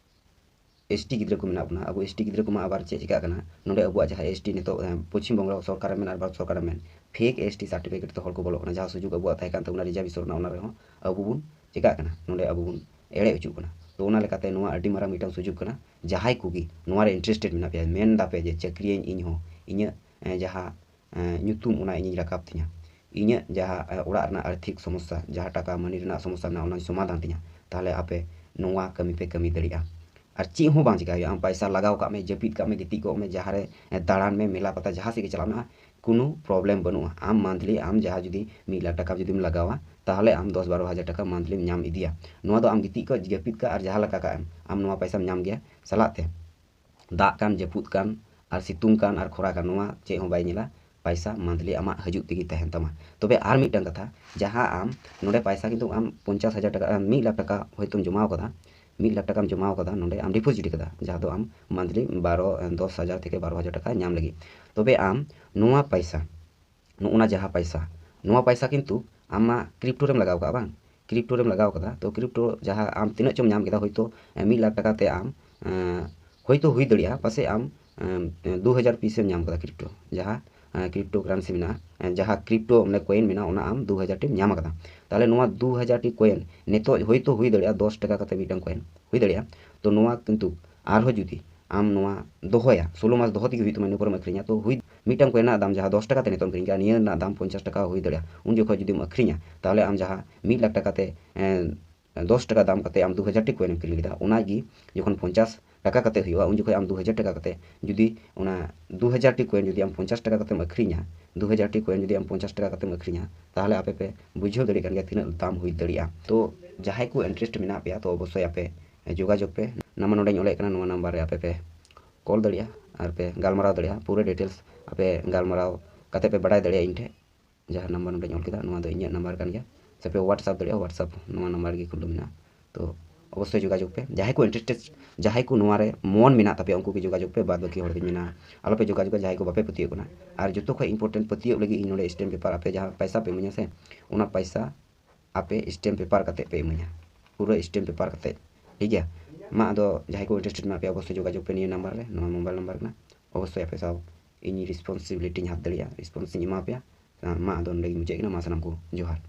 ᱮᱥ ᱴᱤ ᱜᱤᱫᱽᱨᱟᱹ ᱠᱚ ᱢᱮᱱᱟᱜ ᱵᱚᱱᱟ, ᱟᱵᱚ ᱮᱥ ᱴᱤ ᱜᱤᱫᱽᱨᱟᱹ ᱠᱚᱢᱟ ᱟᱵᱟᱨ ᱪᱮᱫ ᱪᱤᱠᱟᱹᱜ ᱠᱟᱱᱟ, ᱱᱚᱰᱮ ᱟᱵᱚᱣᱟᱜ ᱡᱟᱦᱟᱸ ᱮᱥ ᱴᱤ ᱱᱤᱛᱚᱜ ᱯᱚᱪᱷᱤᱢ ᱵᱚᱝᱜᱚ ᱥᱚᱨᱠᱟᱨᱮᱢ ᱢᱮᱱ ᱟᱨ ᱵᱷᱟᱨᱚᱛ ᱥᱚᱨᱠᱟᱨᱮᱢ ᱢᱮᱱ, ᱯᱷᱮᱠ ᱮᱥ ᱴᱤ ᱥᱟᱨᱴᱤᱯᱷᱤᱠᱮᱴ ᱛᱮ ᱦᱚᱲ ᱠᱚ ᱵᱚᱞᱚᱜ ᱠᱟᱱᱟ᱾ ᱡᱟᱦᱟᱸ ᱥᱩᱡᱳᱜᱽ ᱟᱵᱚᱣᱟᱜ ᱛᱟᱦᱮᱸ ᱠᱟᱱ ᱛᱟᱵᱚᱱᱟ ᱨᱤᱡᱟᱨᱵᱷᱮᱥᱚᱱ ᱨᱮᱱᱟᱜ, ᱚᱱᱟ ᱨᱮᱦᱚᱸ ᱟᱵᱚ ᱵᱚᱱ ᱪᱤᱠᱟᱹᱜ ᱠᱟᱱᱟ, ᱱᱚᱰᱮ ᱟᱵᱚ ᱵᱚᱱ ᱮᱲᱮ ᱦᱚᱪᱚᱜ ᱠᱟᱱᱟ᱾ ᱛᱚ ᱚᱱᱟ ᱞᱮᱠᱟᱛᱮ ᱱᱚᱣᱟ ᱟᱹᱰᱤ ᱢᱟᱨᱟᱝ ᱢᱤᱫᱴᱟᱝ ᱥᱩᱡᱳᱜᱽ ᱠᱟᱱᱟ᱾ ᱡᱟᱦᱟᱸᱭ ᱠᱚᱜᱮ ᱱᱚᱣᱟ ᱨᱮ ᱤᱱᱴᱟᱨᱮᱥᱴᱮᱰ ᱢᱮᱱᱟᱜ ᱯᱮᱭᱟ, ᱢᱮᱱ ᱫᱟᱯᱮ ᱡᱮ ᱪᱟᱹᱠᱨᱤᱭᱟᱹᱧ ᱤᱧ ᱦᱚᱸ, ᱤᱧᱟᱹᱜ ᱡᱟᱦᱟᱸ ᱧᱩᱛᱩᱢ ᱚᱱᱟ ᱤᱧᱤᱧ ᱨᱟᱠᱟᱵ ᱛᱤᱧᱟ, ᱤᱧᱟᱹᱜ ᱡᱟᱦᱟᱸ ᱚᱲᱟᱜ ᱨᱮᱱᱟᱜ ᱟᱨᱛᱷᱤᱠ ᱥᱚᱢᱚᱥᱥᱟ, ᱡᱟᱦᱟᱸ ᱴᱟᱠᱟ ᱢᱟᱹᱱᱤ ᱨᱮᱱᱟᱜ ᱥᱚᱢᱚᱥᱥᱟ ᱢᱮᱱᱟᱜᱼᱟ, ᱚᱱᱟᱧ ᱥᱚᱢᱟᱫᱷᱟᱱ ᱛᱤᱧᱟ, ᱛᱟᱦᱚᱞᱮ ᱟᱯᱮ ᱱᱚᱣᱟ ᱠᱟᱹᱢᱤ ᱯᱮ ᱠᱟᱹᱢᱤ ᱫᱟᱲᱮᱭᱟᱜᱼᱟ᱾ ᱟᱨ ᱪᱮᱫ ᱦᱚᱸ ᱵᱟᱝ ᱪᱤᱠᱟ ᱦᱩᱭᱩᱜᱼᱟ᱾ ᱟᱢ ᱯᱚᱭᱥᱟ ᱞᱟᱜᱟᱣ ᱠᱟᱜ ᱢᱮ, ᱡᱟᱹᱯᱤᱫ ᱠᱟᱜ ᱢᱮ, ᱜᱤᱛᱤᱡ ᱠᱚᱜ ᱢᱮ, ᱡᱟᱦᱟᱸ ᱨᱮ ᱫᱟᱬᱟᱱ ᱢᱮ, ᱢᱮᱞᱟ ᱯᱟᱛᱟ ᱡᱟᱦᱟᱸ ᱥᱮᱫ ᱜᱮ ᱪᱟᱞᱟᱜ ᱢᱮ, ᱠᱳᱱᱳ ᱯᱨᱚᱵᱞᱮᱢ ᱵᱟᱹᱱᱩᱜᱼᱟ᱾ ᱟᱢ ᱢᱟᱱᱛᱷᱞᱤ ᱟᱢ ᱡᱟᱦᱟᱸ ᱡᱩᱫᱤ ᱢᱤᱫ ᱞᱟᱠᱷ ᱴᱟᱠᱟ ᱡᱩᱫᱤᱢ ᱞᱟᱜᱟᱣᱟ, ᱛᱟᱦᱚᱞᱮ ᱟᱢ ᱫᱚᱥ ᱵᱟᱨᱚ ᱦᱟᱡᱟᱨ ᱴᱟᱠᱟ ᱢᱟᱱᱛᱷᱞᱤᱢ ᱧᱟᱢ ᱤᱫᱤᱭᱟ᱾ ᱱᱚᱣᱟ ᱫᱚ ᱟᱢ ᱜᱤᱛᱤᱡ ᱠᱚᱜ, ᱡᱟᱹᱯᱤᱫ ᱠᱟᱜ ᱟᱨ ᱡᱟᱦᱟᱸ ᱞᱮᱠᱟ ᱠᱟᱜ ᱮᱢ, ᱟᱢ ᱱᱚᱣᱟ ᱯᱚᱭᱥᱟᱢ ᱧᱟᱢ ᱜᱮᱭᱟ᱾ ᱥᱟᱞᱟᱜ ᱛᱮ ᱫᱟᱜ ᱠᱟᱱ, ᱡᱟᱹᱯᱩᱫ ᱠᱟᱱ, ᱟᱨ ᱥᱤᱛᱩᱝ ᱠᱟᱱ, ᱟᱨ ᱠᱷᱚᱨᱟ ᱠᱟᱱ, ᱱᱚᱣᱟ ᱪᱮᱫ ᱦᱚᱸ ᱵᱟᱭ ᱧᱮᱞᱟ᱾ ᱯᱚᱭᱥᱟ ᱢᱟᱱᱛᱷᱞᱤ ᱟᱢᱟᱜ ᱦᱤᱡᱩᱜ ᱛᱮᱜᱮ ᱛᱟᱦᱮᱱ ᱛᱟᱢᱟ᱾ ᱛᱚᱵᱮ ᱟᱨ ᱢᱤᱫᱴᱟᱝ ᱠᱟᱛᱷᱟ, ᱡᱟᱦᱟᱸ ᱟᱢ ᱱᱚᱰᱮ ᱯᱚᱭᱥᱟ ᱠᱤᱱᱛᱩ ᱟᱢ ᱯᱚᱧᱪᱟᱥ ᱦᱟᱡᱟᱨ ᱴᱟᱠᱟ, ᱟᱢ ᱢᱤᱫ ᱞᱟᱠᱷ ᱴᱟᱠᱟ ᱦᱚᱭᱛᱳᱢ ᱡᱚᱢᱟᱣ ᱠᱟᱫᱟ, ᱢᱤᱫ ᱞᱟᱠᱷ ᱴᱟᱠᱟᱢ ᱡᱚᱢᱟᱣ ᱠᱟᱫᱟ, ᱱᱚᱰᱮ ᱟᱢ ᱰᱤᱯᱚᱡᱤᱴ ᱠᱟᱫᱟ, ᱡᱟᱦᱟᱸ ᱫᱚ ᱟᱢ ᱢᱟᱱᱛᱷᱞᱤ ᱵᱟᱨᱚ, ᱫᱚᱥ ᱦᱟᱡᱟᱨ ᱛᱷᱮᱠᱮ ᱵᱟᱨᱚ ᱦᱟᱡᱟᱨ ᱴᱟᱠᱟ ᱧᱟᱢ ᱞᱟᱹᱜᱤᱫ᱾ ᱛᱚᱵᱮ ᱟᱢ ᱱᱚᱣᱟ ᱯᱚᱭᱥᱟ, ᱱᱚᱜᱼᱚ ᱱᱟ ᱡᱟᱦᱟᱸ ᱯᱚᱭᱥᱟ, ᱱᱚᱣᱟ ᱯᱚᱭᱥᱟ ᱠᱤᱱᱛᱩ ᱟᱢᱟᱜ ᱠᱨᱤᱯᱴᱳ ᱨᱮᱢ ᱞᱟᱜᱟᱣ ᱠᱟᱜᱼᱟ, ᱵᱟᱝ? ᱠᱨᱤᱯᱴᱳ ᱨᱮᱢ ᱞᱟᱜᱟᱣ ᱠᱟᱫᱟ, ᱛᱚ ᱠᱨᱤᱯᱴᱳ ᱡᱟᱦᱟᱸ ᱟᱢ ᱛᱤᱱᱟᱹᱜ ᱪᱚᱢ ᱧᱟᱢ ᱠᱮᱫᱟ, ᱦᱚᱭᱛᱳ, ᱮ, ᱢᱤᱫ ᱞᱟᱠᱷ ᱴᱟᱠᱟ ᱛᱮ ᱟᱢ, ᱮ, ᱦᱚᱭᱛᱳ ᱦᱩᱭ ᱫᱟᱲᱮᱭᱟᱜᱼᱟ, ᱯᱟᱥᱮᱡ ᱟᱢ ᱫᱩ ᱦᱟᱡᱟᱨ ᱯᱤᱥ ᱮᱢ ᱧᱟᱢ ᱠᱟᱫᱟ ᱠᱨᱤᱯᱴᱳ, ᱡᱟᱦᱟᱸ ᱠᱨᱤᱯᱴᱳ ᱠᱟᱨᱮᱱᱥᱤ ᱢᱮᱱᱟᱜᱼᱟ, ᱡᱟᱦᱟᱸ ᱠᱨᱤᱯᱴᱳ ᱢᱟᱱᱮ ᱠᱚᱭᱮᱱ ᱢᱮᱱᱟᱜᱼᱟ, ᱚᱱᱟ ᱟᱢ ᱫᱩ ᱦᱟᱡᱟᱨ ᱴᱤᱢ ᱧᱟᱢ ᱠᱟᱫᱟ᱾ ᱛᱟᱦᱚᱞᱮ ᱱᱚᱣᱟ ᱫᱩ ᱦᱟᱡᱟᱨ ᱴᱤ ᱠᱚᱭᱮᱱ ᱱᱤᱛᱚᱜ ᱦᱳᱭᱛᱳ ᱦᱩᱭ ᱫᱟᱲᱮᱭᱟᱜᱼᱟ ᱫᱚᱥ ᱴᱟᱠᱟ ᱠᱟᱛᱮ ᱢᱤᱫᱴᱟᱝ ᱠᱚᱭᱮᱱ ᱦᱩᱭ ᱫᱟᱲᱮᱭᱟᱜᱼᱟ᱾ ᱛᱚ ᱱᱚᱣᱟ ᱠᱤᱱᱛᱩ ᱟᱨᱦᱚᱸ ᱡᱩᱫᱤ ᱟᱢ ᱱᱚᱣᱟ ᱫᱚᱦᱚᱭᱟ, ᱥᱳᱞᱳ ᱢᱟᱥ ᱫᱚᱦᱚ ᱛᱮᱜᱮ ᱦᱩᱭᱩᱜ ᱛᱟᱢᱟ, ᱤᱱᱟᱹ ᱯᱚᱨᱮᱢ ᱟᱹᱠᱷᱨᱤᱧᱟ᱾ ᱛᱚ ᱦᱩᱭ ᱢᱤᱫᱴᱟᱝ ᱠᱚᱭᱮᱱ ᱨᱮᱱᱟᱜ ᱫᱟᱢ ᱡᱟᱦᱟᱸ ᱫᱚᱥ ᱴᱟᱠᱟ ᱛᱮ ᱱᱤᱛᱚᱜ ᱮᱢ ᱠᱤᱨᱤᱧ ᱠᱮᱫᱟ, ᱱᱤᱭᱟᱹ ᱨᱮᱱᱟᱜ ᱫᱟᱢ ᱯᱚᱧᱪᱟᱥ ᱴᱟᱠᱟ ᱦᱩᱭ ᱫᱟᱲᱮᱭᱟᱜᱼᱟ᱾ ᱩᱱ ᱡᱚᱠᱷᱚᱱ ᱡᱩᱫᱤᱢ ᱟᱹᱠᱷᱨᱤᱧᱟ, ᱛᱟᱦᱚᱞᱮ ᱟᱢ ᱡᱟᱦᱟᱸ ᱢᱤᱫ ᱞᱟᱠᱷ ᱴᱟᱠᱟ ᱛᱮ ᱫᱚᱥ ᱴᱟᱠᱟ ᱫᱟᱢ ᱠᱟᱛᱮ ᱟᱢ ᱫᱩ ᱦᱟᱡᱟᱨ ᱴᱤ ᱠᱚᱭᱮᱱ ᱮᱢ ᱠᱤᱨᱤᱧ ᱞᱮᱫᱟ, ᱚᱱᱟᱜᱮ ᱡᱚᱠᱷᱚᱱ ᱯᱚᱧᱪᱟᱥ ᱴᱟᱠᱟ ᱠᱟᱛᱮ ᱦᱩᱭᱩᱜᱼᱟ, ᱩᱱ ᱡᱚᱠᱷᱚᱱ ᱟᱢ ᱫᱩ ᱦᱟᱡᱟᱨ ᱴᱟᱠᱟ ᱠᱟᱛᱮ ᱡᱩᱫᱤ ᱚᱱᱟ ᱫᱩ ᱦᱟᱡᱟᱨ ᱴᱤ ᱠᱚᱭᱮᱱ ᱡᱩᱫᱤ ᱟᱢ ᱯᱚᱧᱪᱟᱥ ᱴᱟᱠᱟ ᱠᱟᱛᱮᱢ ᱟᱹᱠᱷᱨᱤᱧᱟ, ᱫᱩ ᱦᱟᱡᱟᱨ ᱴᱤ ᱠᱚᱭᱮᱱ ᱡᱩᱫᱤ ᱟᱢ ᱯᱚᱧᱪᱟᱥ ᱴᱟᱠᱟ ᱠᱟᱛᱮᱢ ᱟᱹᱠᱷᱨᱤᱧᱟ, ᱛᱟᱦᱚᱞᱮ ᱟᱯᱮ ᱯᱮ ᱵᱩᱡᱷᱟᱹᱣ ᱫᱟᱲᱮᱭᱟᱜ ᱠᱟᱱ ᱜᱮᱭᱟ ᱛᱤᱱᱟᱹᱜ ᱫᱟᱢ ᱦᱩᱭ ᱫᱟᱲᱮᱭᱟᱜᱼᱟ᱾ ᱛᱚ ᱡᱟᱦᱟᱸᱭ ᱠᱚ ᱤᱱᱴᱟᱨᱮᱥᱴ ᱢᱮᱱᱟᱜ ᱯᱮᱭᱟ, ᱛᱚ ᱚᱵᱚᱥᱥᱳᱭ ᱟᱯᱮ ᱡᱳᱜᱟᱡᱳᱜᱽ ᱯᱮ᱾ ᱱᱟᱢᱵᱟᱨ ᱱᱚᱰᱮᱧ ᱚᱞᱮᱫ ᱠᱟᱱᱟ, ᱱᱚᱣᱟ ᱱᱟᱢᱵᱟᱨ ᱨᱮ ᱟᱯᱮ ᱯᱮ ᱠᱚᱞ ᱫᱟᱲᱮᱭᱟᱜᱼᱟ ᱟᱨ ᱯᱮ ᱜᱟᱞᱢᱟᱨᱟᱣ ᱫᱟᱲᱮᱭᱟᱜᱼᱟ᱾ ᱯᱩᱨᱟᱹ ᱰᱤᱴᱮᱞᱥ ᱟᱯᱮ ᱜᱟᱞᱢᱟᱨᱟᱣ ᱠᱟᱛᱮ ᱯᱮ ᱵᱟᱲᱟᱭ ᱫᱟᱲᱮᱭᱟᱜᱼᱟ ᱤᱧ ᱴᱷᱮᱱ, ᱡᱟᱦᱟᱸ ᱱᱟᱢᱵᱟᱨ ᱱᱚᱰᱮᱧ ᱚᱞ ᱠᱮᱫᱟ, ᱱᱚᱣᱟ ᱫᱚ ᱤᱧᱟᱹᱜ ᱱᱟᱢᱵᱟᱨ ᱠᱟᱱ ᱜᱮᱭᱟ᱾ ᱥᱮ ᱯᱮ WhatsApp ᱫᱟᱲᱮᱭᱟᱜᱼᱟ, WhatsApp ᱱᱚᱣᱟ ᱱᱟᱢᱵᱟᱨ ᱜᱮ ᱠᱷᱩᱞᱟᱹᱣ ᱢᱮᱱᱟᱜᱼᱟ᱾ ᱛᱚ ᱚᱵᱚᱥᱥᱳᱭ ᱡᱳᱜᱟᱡᱳᱜᱽ ᱯᱮ, ᱡᱟᱦᱟᱸᱭ ᱠᱚ ᱤᱱᱴᱟᱨᱮᱥᱴᱮᱰ, ᱡᱟᱦᱟᱸᱭ ᱠᱚ ᱱᱚᱣᱟ ᱨᱮ ᱢᱚᱱ ᱢᱮᱱᱟᱜ ᱛᱟᱯᱮᱭᱟ, ᱩᱱᱠᱩ ᱜᱮ ᱡᱳᱜᱟᱡᱳᱜᱽ ᱯᱮ, ᱵᱟᱫ ᱵᱟᱹᱠᱤ ᱦᱚᱲ ᱫᱚᱧ ᱢᱮᱱᱟ ᱟᱞᱚᱯᱮ ᱡᱳᱜᱟᱡᱳᱜᱟ, ᱡᱟᱦᱟᱸᱭ ᱠᱚ ᱵᱟᱯᱮ ᱯᱟᱹᱛᱭᱟᱹᱜ ᱠᱟᱱᱟ᱾ ᱟᱨ ᱡᱚᱛᱚ ᱠᱷᱚᱱ ᱤᱢᱯᱚᱨᱴᱮᱱᱴ ᱯᱟᱹᱛᱭᱟᱹᱜ ᱞᱟᱹᱜᱤᱫ ᱤᱧ ᱱᱚᱰᱮ ᱥᱴᱮᱢᱯ ᱯᱮᱯᱟᱨ, ᱟᱯᱮ ᱡᱟᱦᱟᱸ ᱯᱚᱭᱥᱟ ᱯᱮ ᱤᱢᱟᱹᱧᱟ ᱥᱮ, ᱚᱱᱟ ᱯᱚᱭᱥᱟ ᱟᱯᱮ ᱥᱴᱮᱢᱯ ᱯᱮᱯᱟᱨ ᱠᱟᱛᱮ ᱯᱮ ᱤᱢᱟᱹᱧᱟ, ᱯᱩᱨᱟᱹ ᱥᱴᱮᱢᱯ ᱯᱮᱯᱟᱨ ᱠᱟᱛᱮ, ᱴᱷᱤᱠ ᱜᱮᱭᱟ? ᱢᱟ ᱟᱫᱚ ᱡᱟᱦᱟᱸᱭ ᱠᱚ ᱤᱱᱴᱟᱨᱮᱥᱴᱮᱰ ᱢᱮᱱᱟᱜ ᱯᱮᱭᱟ, ᱚᱵᱚᱥᱥᱳᱭ ᱡᱳᱜᱟᱡᱳᱜᱽ ᱯᱮ ᱱᱤᱭᱟᱹ ᱱᱟᱢᱵᱟᱨ ᱨᱮ, ᱱᱚᱣᱟ ᱢᱳᱵᱟᱭᱤᱞ ᱱᱟᱢᱵᱟᱨ ᱠᱟᱱᱟ᱾ ᱚᱵᱚᱥᱥᱳᱭ ᱟᱯᱮ ᱥᱟᱶ ᱤᱧ ᱨᱮᱥᱯᱚᱱᱥᱤᱵᱤᱞᱤᱴᱤᱧ ᱦᱟᱛᱟᱣ ᱫᱟᱲᱮᱭᱟᱜᱼᱟ, ᱨᱮᱥᱯᱚᱱᱥᱤᱧ ᱮᱢᱟ ᱯᱮᱭᱟ᱾ ᱢᱟ ᱟᱫᱚ ᱱᱚᱰᱮ ᱜᱤᱧ ᱢᱩᱪᱟᱹᱫ ᱠᱟᱱᱟ, ᱢᱟ ᱥᱟᱱᱟᱢ ᱠᱚ ᱡᱚᱦᱟᱨ᱾